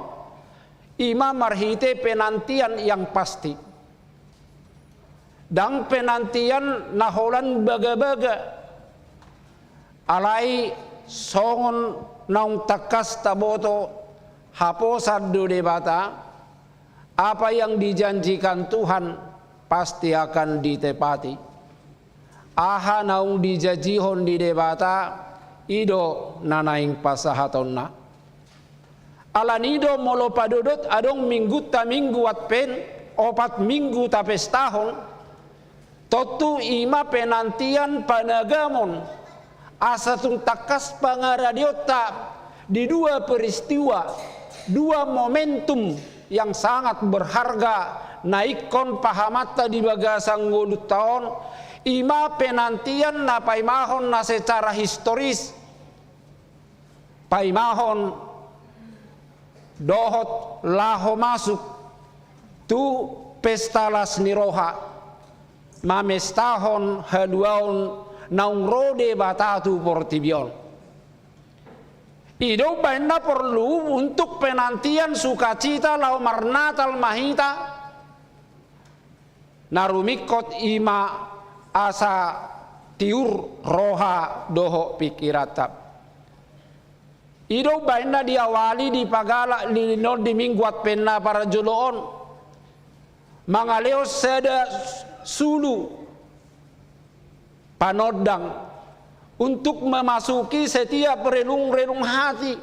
i ma marhite penantian yang pasti. Ndang penantian na holan bagabaga. Alai songon naung tangkas taboto, haposan do Debata, apa yang dijanjikan Tuhan pasti akan ditepati. Aha naung dijanjihon ni Debata, i do na naeng pasahatonna. Alani do molo padodot adong minggunta minggu Advent, opat minggu tapestahon, Tontu i ma penantian panagamon, asa tung tangkas pangaradeonta di dua peristiwa, dua momentum yang sangat berharga na ingkon pahamanta di bagasan ngolunta on, i ma penantian na paimahon na secara historis, paimahon dohot laho masuk tu pesta las ni roha, mamestahon haluaon naung ro Debata tu portibi on. I do umbahen na porlu untuk penantian sukacita laho marnatal ma hita, na rumingkot i ma asa tiur roha dohot pingkiranta. I do umbahen na diawali dipagalak lilin on di Minggu Advent na parjolo on, mangalehon sada sulu panondang untuk memasuki setiap relung-relung hati.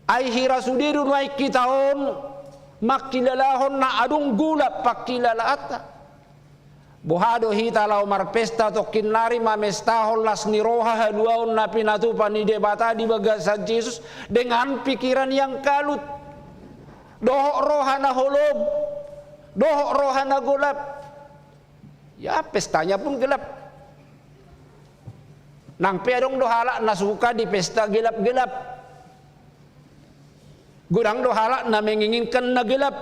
Ai hira sude do nuaeng hita on mangkilalahon na adong golap pangkilalaanta. Boha do hita laho marpesta tongkin nari mamestahon las ni roha haluaon na pinatupa ni Debata di bagasan Jesus dengan pikiran yang kalut, dohot roha na holom, dohot roha na golap? Ya, pestanya pun gelap. Nang pe adong do halak na suka di pesta gelap-gelap. Godang do halak na menginginkan na gelap.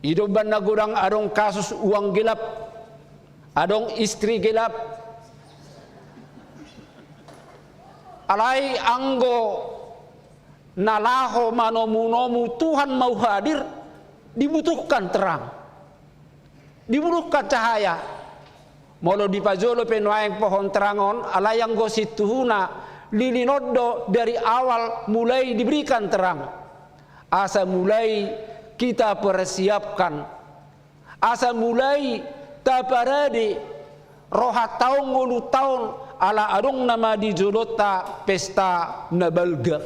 I do umbahen na godang adong kasus uang gelap, adong istri gelap. Alai anggo na laho manomu-nomu Tuhan mau hadir, dibutuhkan terang, dibutuhkan cahaya. Molo dipajolo pe nuaeng pohon terang on, alai anggo situhuna lilin on do dari awal mulai diberikan terang, asa mulai kita persiapkan, asa mulai taparade rohanta on, ngolunta on, ala adong nama di jolonta pesta na balga.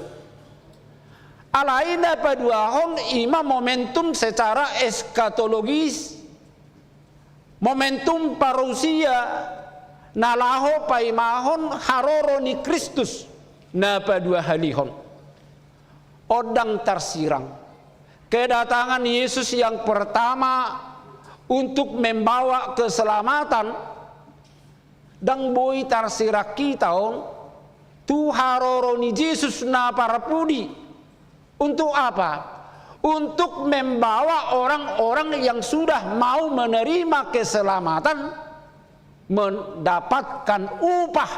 Alai na paduahon i ma momentum secara eskatologis, momentum parousia na laho paimahon haroro ni Kristus na paduahalihon. Ondang tarsirang, kedatangan Yesus yang pertama untuk membawa keselamatan, ndang boi tarsirang hita on tu haroro ni Jesus na parpudi. Untuk apa? Untuk membawa orang-orang yang sudah mau menerima keselamatan mendapatkan upah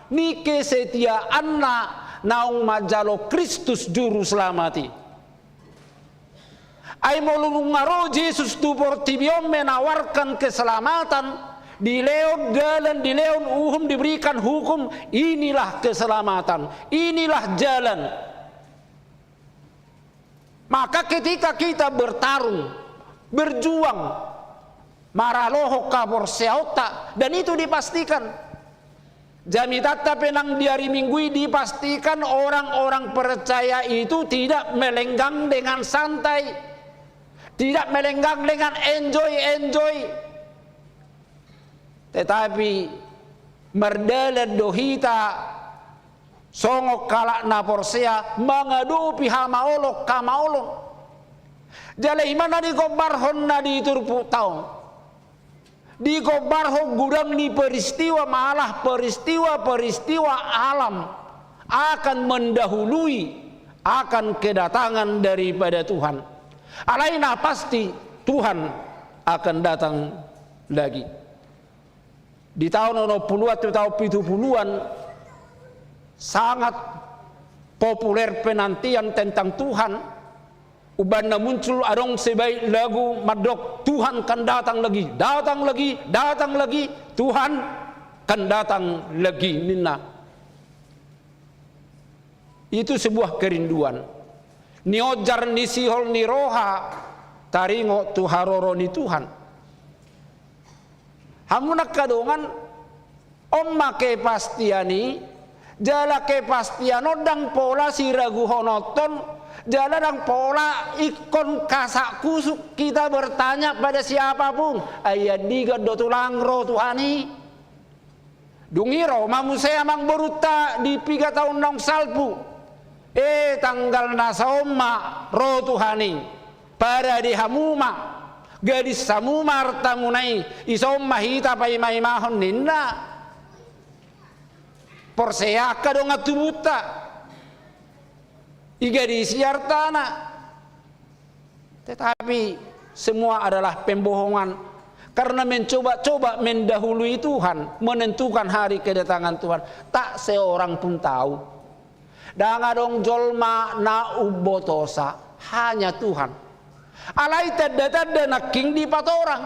ni kesetiaanna naung manjalo Kristus Juru Selamat i. Ai molo nunga ro Jesus tu portibi on menawarkan keselamatan, dilehon dalan, dilehon uhum, diberikan hukum, inilah keselamatan, inilah jalan. Maka ketika kita bertarung, berjuang, maralohon haporseaonta, dan itu dipastikan. Jamitanta pe nang di ari Minggu i dipastikan orang-orang percaya itu tidak melenggang dengan santai, tidak melenggang dengan enjoy-enjoy. Tetapi mardalan do hita songon halak na porsea mangadopi hamaolon-hamaolon. Jala i ma na digombarhon na di turpukta on. Digombarhon godang ni peristiwa, malah peristiwa-peristiwa alam akan mendahului akan kedatangan daripada Tuhan. Alai na pasti Tuhan akan datang lagi. Di taon onom puluhan tu taon pitu puluhan, sangat populer penantian tentang Tuhan. Umbahen na muncul adong sebaik lagu mandok, "Tuhan kan datang lagi, datang lagi, datang lagi, Tuhan kan datang lagi," ninna. Itu sebuah kerinduan. Nionjar ni sihol ni roha taringot tu haroro ni Tuhan. Hamu na angka dongan, on ma kepastian i, jala kepastian on ndang pola siraguhononton Jala ndang pola ingkon kasak kusuk kita bertanya pada siapapun. Ai andigan do tulang ro Tuhan i? Dung i ro ma muse amangborunta di piga taon naung salpu. E, tanggal na saon ma ro Tuhan i. Parade hamu ma, gadis hamu ma artamuna i, dison ma hita paimaimahon ninna. Porsea angka dongan tubunta. Igadisi artana. Tetapi semua adalah pembohongan. Karena mencoba-coba mendahului Tuhan, menentukan hari kedatangan Tuhan, tak seorang pun tahu. Ndang adong jolma na umbotosa, hanya Tuhan. Alai tanda-tanda nangkin dipatorang.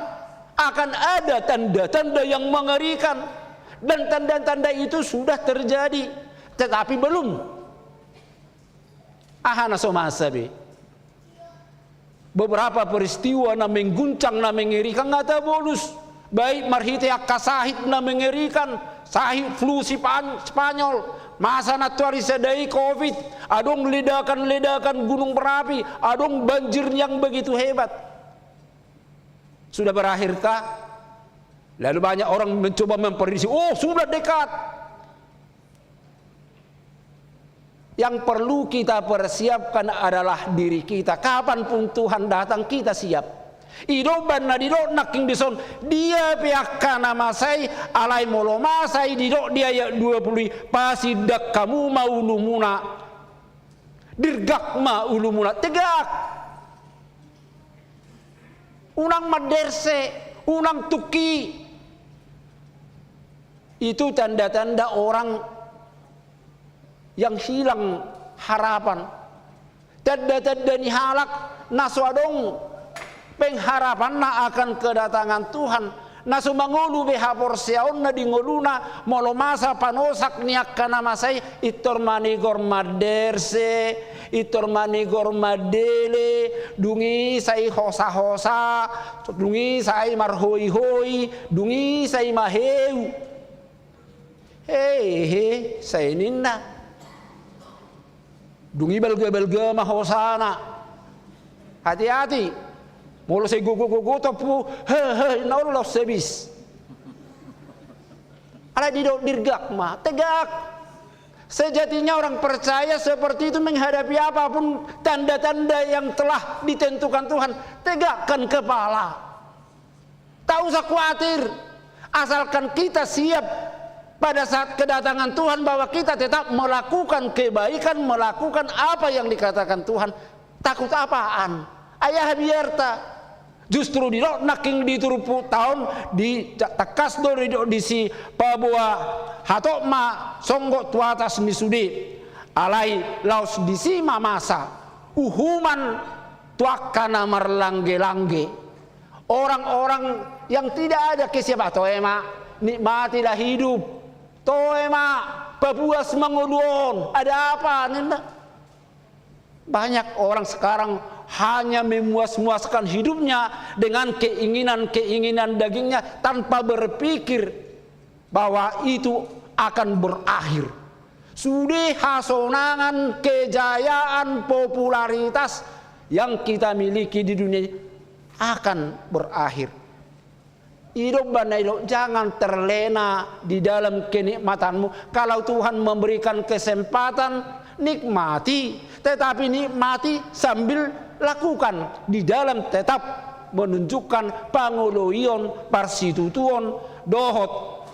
Akan ada tanda-tanda yang mengerikan. Dan tanda-tanda itu sudah terjadi. Tetapi belum. Aha na so masa be? Beberapa peristiwa na mengguncang, na mengerikan nga tabolus. Baik marhite angka sahit na mengerikan, sahit flu Sipan-, Spanyol, masa nantuari sada i covid, adong ledakan-ledakan gunung berapi, adong banjir yang begitu hebat. Sudah berakhirkah? Lalu banyak orang mencoba memprediksi, "Oh, sudah dekat." Yang perlu kita persiapkan adalah diri kita. Kapanpun Tuhan datang, kita siap. I do umbahen na didok nangkin dison, dia pe angka na masa i, alai molo masa i didok di ayat dua puluh i, pasindak hamu ma ulumuna. Dirgak ma ulumuna, tegak. Unang manderse, unang tungki. Itu tanda-tanda orang yang hilang harapan. Tanda-tanda ni halak na so adong pengharapanna akan kedatangan Tuhan, na so mangolu be haporseaonna di ngoluna, molo masa panosak ni angka na masa i, pintor manigor manderse, pintor manigor mandele, dung i sai hosa-hosa, dung i sai marhoi-hoi, dung i sai maheu. Hehe, sai ninna. Dung i balga-balga ma hosana. Hati-hati. Molo sai gogo-gogo tompu, hehe, ninna, olo laos habis. Alai didok dirgak ma, tegak. Sejatinya orang percaya seperti itu menghadapi apapun tanda-tanda yang telah ditentukan Tuhan. Tegakkan kepala. Tak usah khawatir, asalkan kita siap pada saat kedatangan Tuhan bahwa kita tetap melakukan kebaikan, melakukan apa yang dikatakan Tuhan. Takut apaan? Ai aha biarta? Justru didok nangkin di turpukta on, di tangkas do didok disi, paboa hatop ma songgop tu atas ni sude. Alai laos disi ma masa uhuman tu angka na marlangge-langge. Orang-orang yang tidak ada kesiapan, toe ma, nikmatilah hidup. Toe ma, papuas ma ngolu on. Ada apa, ninna? Banyak orang sekarang hanya memuas-muaskan hidupnya dengan keinginan-keinginan dagingnya tanpa berpikir bahwa itu akan berakhir. Sude hasonangan, kejayaan, popularitas yang kita miliki di dunia ini akan berakhir. I do umbahen na didok, jangan terlena di dalam kenikmatanmu. Kalau Tuhan memberikan kesempatan, nikmati. Tetapi nikmati sambil lakukan di dalam tetap menunjukkan pangoloion, parsitutuon, dohot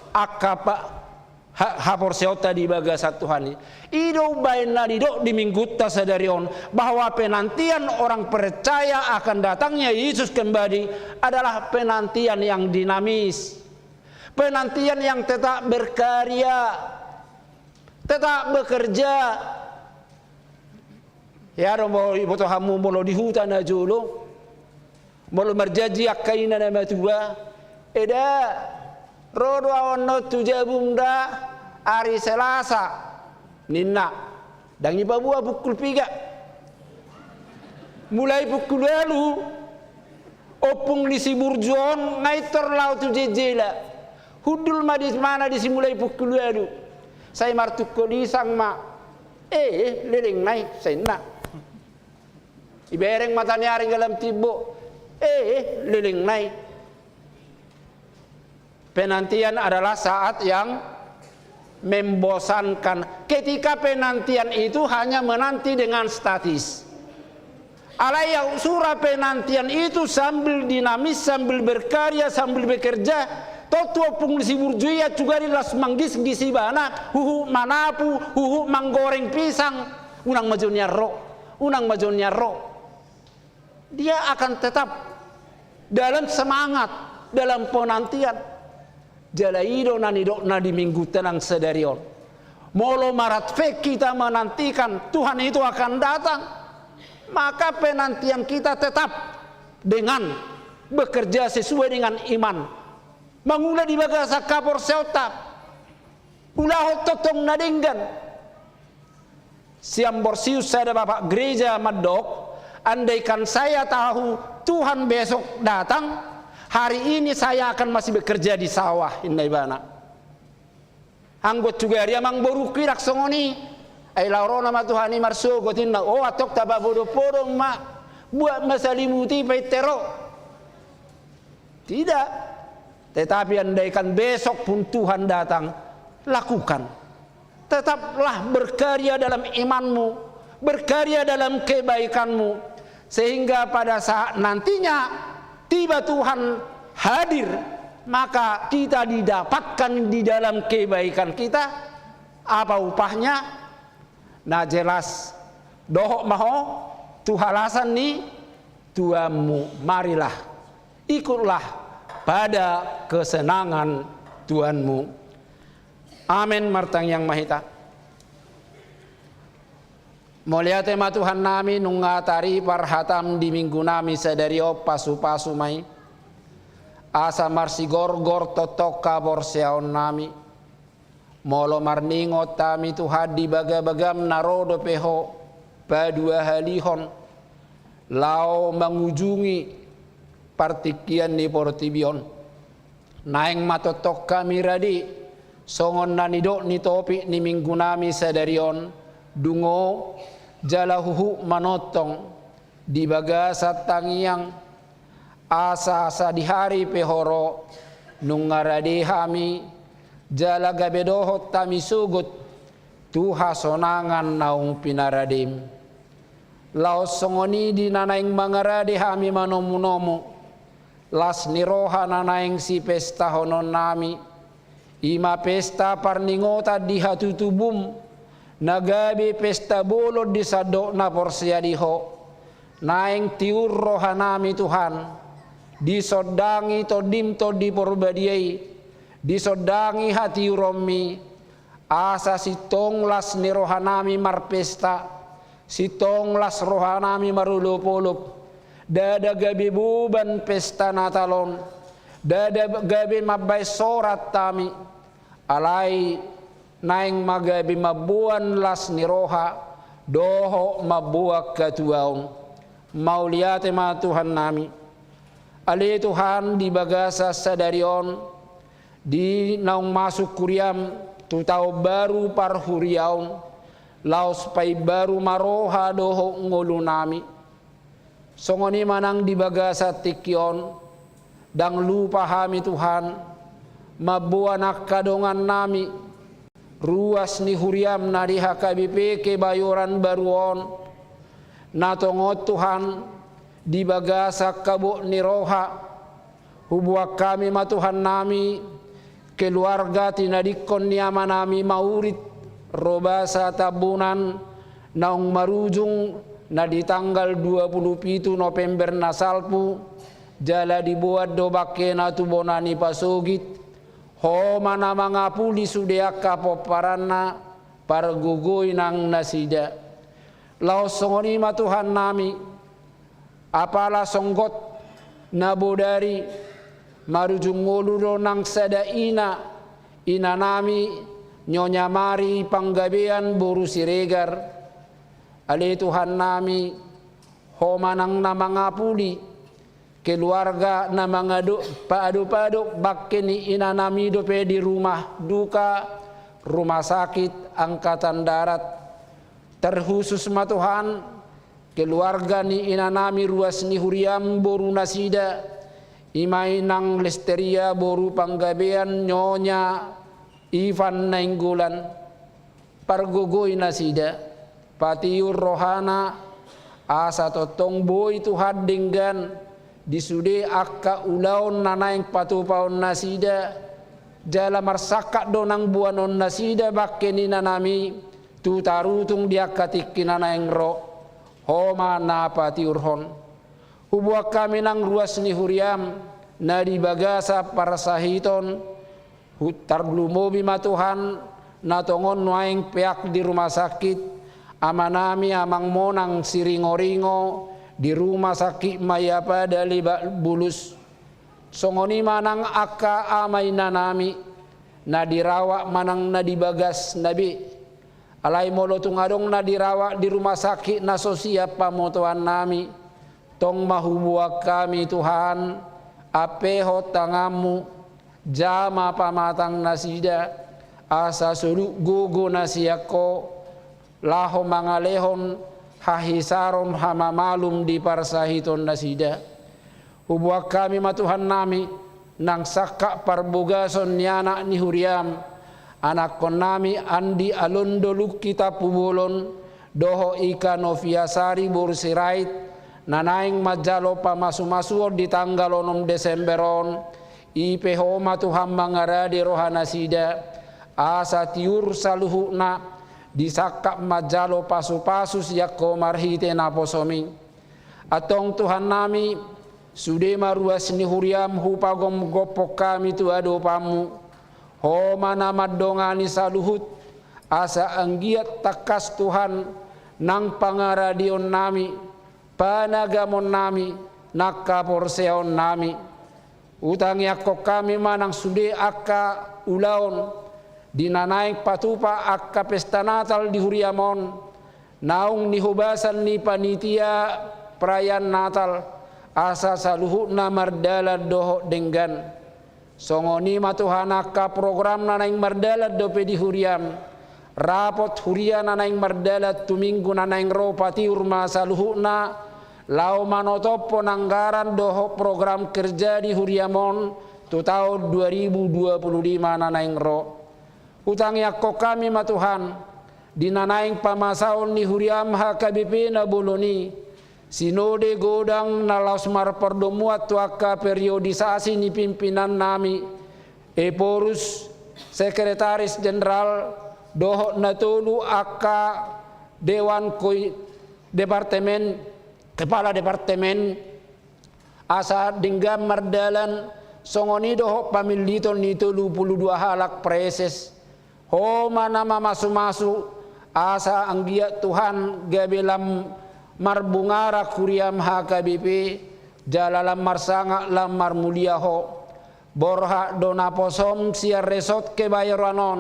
angka pa-, ha-, haporseaonta di bagasan Tuhan i. I do umbahen na didok di minggunta sadari on, bahwa penantian orang percaya akan datangnya Yesus kembali adalah penantian yang dinamis. Penantian yang tetap berkarya, tetap bekerja. Ya do, molo iboto hamu, molo di huta na jolo, molo marjanji angka ina na matua, "Eda, ro do ahu annon tu jabum da ari Selasa," ninna. Ndang ipaboa pukul piga. Mulai pukul ualu, ompung ni si burju on nga pintor laho tu jejela. Hundul ma di mana disi mulai pukul ualu. Sai martungkol isang ma. Eh, leleng nai, sai ninna. Ibereng mataniari dalam timbo. Eh, leleng nai. Penantian adalah saat yang membosankan. Ketika penantian itu hanya menanti dengan statis. Alai ya, sura penantian itu sambil dinamis, sambil berkarya, sambil bekerja. Tontu ompung ni si burju i, acu gari las manggisgis ibana, huhut manapu, huhut manggoreng pisang. Unang ma jo nian ro, unang ma jo nian ro. Dia akan tetap dalam semangat, dalam penantian. Jala i do na nidokna di Minggunta nang sadari on. Molo marhata pe kita menantikan Tuhan itu akan datang, maka penantian kita tetap dengan bekerja sesuai dengan iman. Mangula di bagasan haporseaonta. Ulahon tongtong na denggan. Siamborsius, sada bapak gereja, mandok, "Andaikan saya tahu Tuhan besok datang, hari ini saya akan masih bekerja di sawah," ninna ibana. Anggo acu gari amang boru, hudok songon i. Ai laho ro nama Tuhan i marsogot, ninna. O, antong tapapodopodop ma. Buat ma salimut i painte ro. Tidak. Tetapi andaikan besok pun Tuhan datang, lakukan. Tetaplah berkarya dalam imanmu, berkarya dalam kebaikanmu, sehingga pada saat nantinya tiba Tuhan hadir, maka kita didapatkan di dalam kebaikan kita. Apa upahnya? Na jelas, dohot ma ho tu halasan ni tuanmu. Marilah, ikutlah pada kesenangan tuanmu. Amen. Martangiang ma hita. Mauliate ma Tuhannami, nunga taripar hatam di Minggunami sadari on, pasupasu ma i asa marsigorgor tongtong haporseaonnami. Molo marningot hami, Tuhan, di bagabagam na ro dope ho paduahalihon laho mangujungi partingkian ni portibi on, naeng ma tongtong hami rade songon na nidok ni topik ni Minggunami sadari on, dungo jala huhut manongtong di bagasan tangiang, asa sadihari pe ho ro, nunga rade hami, jala gabe dohot hami sogot tu hasonangan naung pinaradem. Laos songon i di na naeng mangarade hami manomunomu, las ni roha na naeng sipestahononnami, i ma pesta parningotan di hatutubum, na gabe pesta bolon di sandok na porsea di ho. Naeng tiur rohanami, Tuhan, disondangi Tondim Tondi Porbadia i, disondangi hatiuronmi, asa sintong las ni rohanami marpesta, sintong las rohanami marolopolop, ndada gabe boban pesta Natal on, ndada gabe mambahen sorat hami, alai naeng ma gabe mamboan las ni roha dohot mamboan hatuaon. Mauliate ma Tuhannami. Ale Tuhan, di bagasan sadari on, di naung masuk huriam tu taon baru parhuriaon, laos paimbaru ma roha dohot ngolunami. Songon i ma nang di bagasan tingki on, ndang lupa hami, Tuhan, mamboan angka dongannami, ruas ni huriam na di H K B P Kebayoran Baru on. Na tongon, Tuhan, di bagasan habot ni roha, huboan hami ma, Tuhannami, keluarga tinadingkon ni amanami Maurit, Robasa Tambunan, naung marujung na di tanggal dua puluh pitu November na salpu, jala diboan do bangkena tu bona ni pasogit. Ho ma na mangapuli sude angka pomparanna, pargogoi nang nasida. Laos songon i ma, Tuhannami, apala songgot na bodari, marujung ngolu do nang sada ina, inanami Nyonya Mari Panggabean boru Siregar. Ale Tuhannami, ho ma nang na mangapuli keluarga na mangado-, paadopadop bangke ni inanami dope di rumah duka, rumah sakit Angkatan Darat. Terkhusus ma, Tuhan, Keluarga ni inanami ruas ni huriam boru nasida, i ma inang Lesteria boru Panggabean, Nyonya Ivan Nainggolan. Pargogoi nasida, patiur rohana, asa tongtong boi Tuhan denggan di sude angka ulaon na naeng patupaon nasida, jala marsangkap do nang boanon nasida bangke ni inanami tu tarutung di angka tingki na naeng ro. Ho ma na patiurhon. Huboan hami nang ruas ni huriam na di bagasan parsahiton, hu-, tarlumobi ma Tuhan na tongon nuaeng peak di rumah sakit, amanami Amang Monang Siringoringo di Rumah Sakit Mayapada Lebak Bulus. Songon i ma nang angka ama inanami na dirawat manang na di bagasna be. Alai molo tung adong na dirawat di rumah sakit na so siap pamotoannami, tong ma huboan hami Tuhan, ampehon tanganmu, jama pamatang nasida, asa soluk gogo na sian Ho, laho mangalehon hahisaron hamamalum di parsahiton nasida. Huboan hami ma Tuhannami, nang sangkap parbogason ni anak ni huriam, anakkonnami Andi Alondo Lungki Tampubolon, dohot Ika Novia Sari boru Sirait, na naeng manjalo pamasumasuon di tanggal onom Desember on, i pe Ho ma Tuhan mangarade roha nasida, asa tiur saluhutna, disangkap manjalo pasupasu sian Ho marhite naposomi. Antong Tuhannami, sude ma ruas ni huriam hupagomgophon hami tu adopanmu. Ho ma na mandongani saluhut, asa anggiat tangkas Tuhan, nang pangaradeonnami, panagamonnami, nang haporseaonnami. Hutangiangkon hami ma nang sude angka ulaon, di na naeng patupa angka pesta Natal di huriam on, naung nihobasan ni panitia perayaan Natal, asa saluhutna mardalan dohot denggan. Songon i ma Tuhan angka program na naeng mardalan dope di huriam, rapot huria na naeng mardalan tu minggu na naeng ro patiur ma saluhutna, laho manotophon anggaran dohot program kerja di huriam on tu taon dua ribu dua puluh lima na naeng ro. Hutangiangkon hami ma Tuhan, di na naeng pamasaon ni huriam H K B P na bolon i, sinode godang na laos marpardomuan tu angka periodisasi ni pimpinannami, Ephorus, Sekretaris Jenderal, dohot na tolu angka dewan koi-, departemen, kepala departemen, asa denggan mardalan, songon i dohot pamilliton ni tolu pulu dua halak praeses. Ho ma na mamasumasu, asa anggiat Tuhan gabe lam marbungaran huriam H K B P, jala lam marsangap lam marmulia Ho. Borhat do naposom sian resort kebayoran on,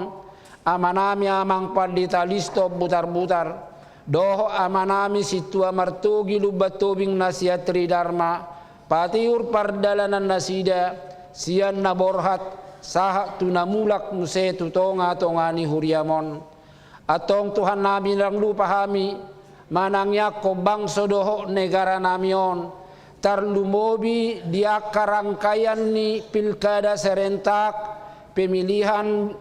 amanami Amang Pandita Liston Butarbutar, dohot amanami Sintua Martogi Lumban Tobing na sian Tridharma, patiur pardalanan nasida, sian na borhat, sahat tu na mulak muse tu tongatonga ni huriam on. Antong Tuhannami, ndang lupa hami manangiangkon bangso dohot negaranami on, tarlumobi di angka rangkaian ni pilkada serentak, pemilihan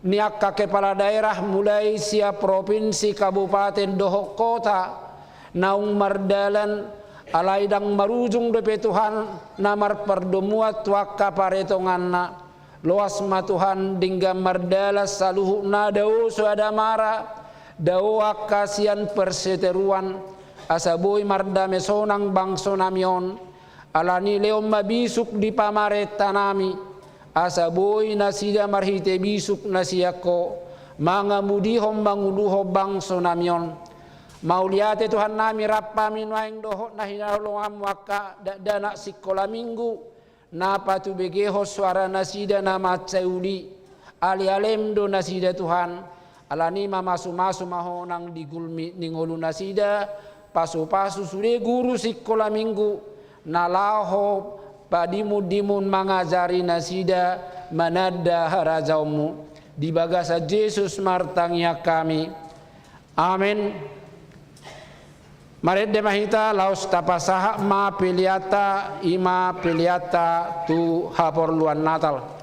ni angka kepala daerah mulai sian propinsi, kabupaten dohot kota, naung mardalan, alai ndang marujung dope Tuhan na marpardomuan tu angka paretonganna. Loas ma Tuhan denggan mardalan saluhutna, dao soada mara, dao angka sian perseteruan, asa boi mardame sonang bangsonami on. Alani lehon ma bisuk di pamarentanami, asa boi nasida marhite bisuk na sian Ho mangamudihon manguluhon bangsonami on. Mauliate Tuhannami, rap hami nuaeng dohot na hinaholonganmu angka dakdanak sikola minggu, na patubegehon soara nasida na mansai uli, alealem do nasida Tuhan. Alani mamasumasu ma Ho nang di gulmit ni ngolu nasida, pasupasu sude guru sikola minggu, na laho padimundimun mangajari nasida mananda harajaonmu. Di bagasan Jesus martangiang hami. Amen. Marende ma hita laos tapasahat ma peleanta, i ma peleanta tu haporluan Natal.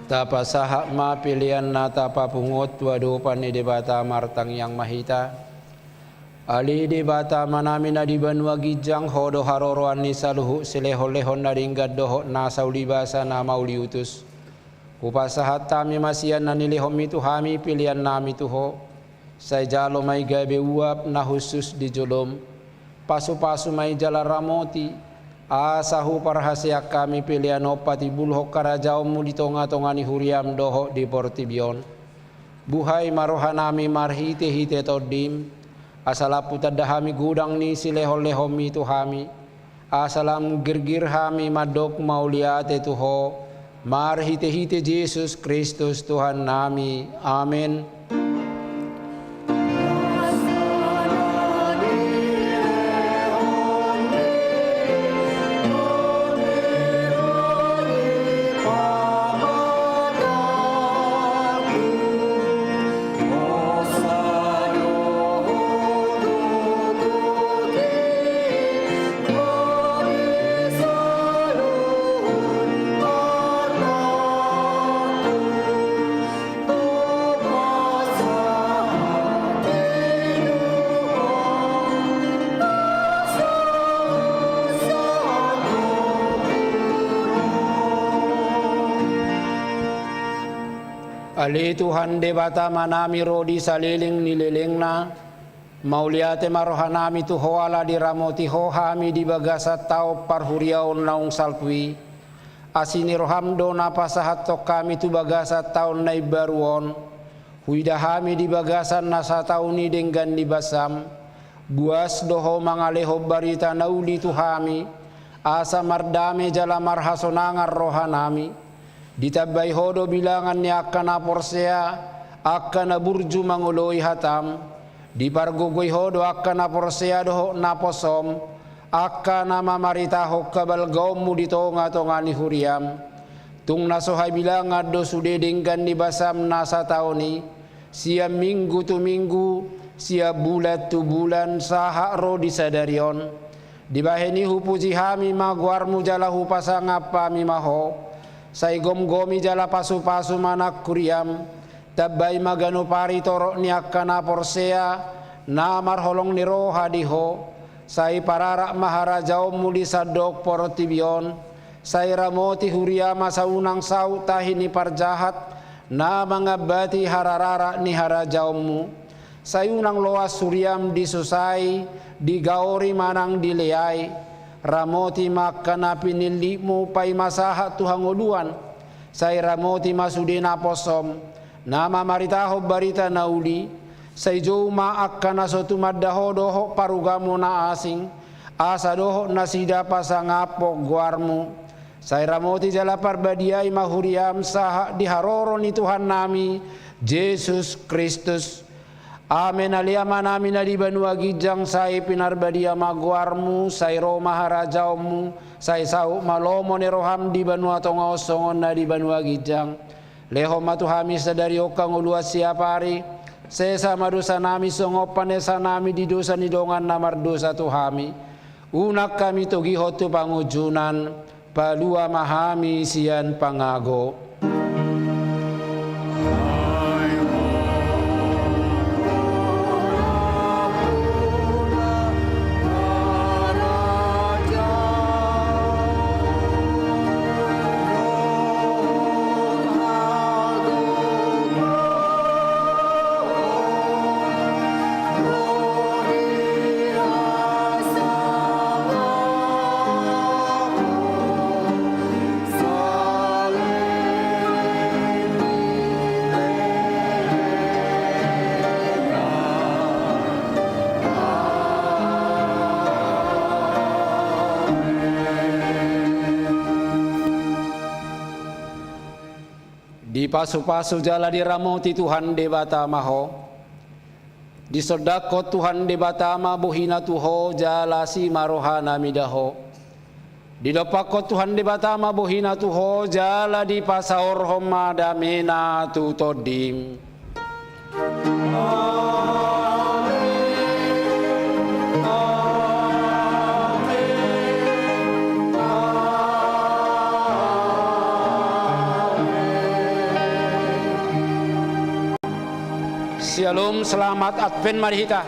Tapasahat ma pelean na tapapungu on tu adopan ni Debata, martangiang ma hita. Ale Debata Amanami na di banua ginjang, Ho do haroroan ni saluhut silehonlehon na denggan dohot nasa ulibasa na mauliutus. Hupasahat hami ma sian na nilehonMi tu hami peleannami tu Ho. Sai jalo ma i gabe uap na hushus di joloM. Pasupasu ma i jala ramoti, asa huparhaseang hami pelean on patimbulhon harajaonMu di tongatonga ni huriaM dohot di portibi on. Buhai ma rohanami marhitehite TondiM, asa lampu tanda hami godang ni silehonlehonMi tu hami, asa lam girgir hami mandok mauliate tu Ho, marhitehite Jesus Kristus Tuhannami. Amen. Ale Tuhan Debata Amanami, ro di saleleng ni lelengna, mauliate ma rohanami tu Ho ala diramoti Ho hami di bagasan taon parhuriaon naung salpu i. Asi ni rohaM do na pasahathon hami tu bagasan taon na imbaru on. Huida hami di bagasan na sataon i denggan ni basaM. Buas do Ho mangalehon barita na uli tu hami, asa mardame jala marhasonangan rohanami. Ditambai Ho do bilangan ni angka na porsea, angka na burju mangoloi hataM. Dipargogoi Ho do angka na porsea dohot naposoM, angka na mamaritahon habalgaonMu di tongatonga ni huriaM. Tung na so habilangan do sude denggan ni basaM na sataon i, sian minggu tu minggu, sian bulan tu bulan, sahat ro di sadari on. Dibahen i hupuji hami ma goarMu jala hupasangap hami ma Ho. Sai gomgomi jala pasupasu ma nang huriaM. Tambai ma ganup ari torop ni angka na porsea, na marholong ni roha di Ho. Sai pararak ma harajaonMu di sandok portibi on. Sai ramoti huriaM asa unang saut tahi ni parjahat, na mangambati harararak ni harajaonMu. Sai unang loas huriaM disusai, digaori manang dileai. Ramoti ma angka na pinillitMu paima sahat tu hangoluan. Sai ramoti ma sude naposoM, na mamaritahon barita na uli. Sai jou ma angka na so tumanda Ho dohot parugamo na asing, asa dohot nasida pasangaphon goarMu. Sai ramoti jala parbadiai ma huriaM sahat di haroro ni Tuhannami Jesus Kristus. Amen. Ale Amanami na di banua ginjang, sai pinarbadia ma goarMu, sai ro ma harajaonMu, sai saut ma lomo ni rohaM di banua tonga on songon na di banua ginjang. Lehon ma tu hami sadari on hangoluan siapari, sesa ma dosanami songon panesanami di dosa ni dongan na mardosa tu hami. Unang hami togihon tu pangunjunan, palua ma hami sian pangago. Dipasupasu jala diramoti Tuhan Debata ma ho. Disondangkon Tuhan Debata ma bohina tu ho jala asi ma rohana mida ho. Didompakkon Tuhan Debata ma bohina tu ho jala dipasaorhon ma damena tu tondim. Syalom, selamat Advent mari hita.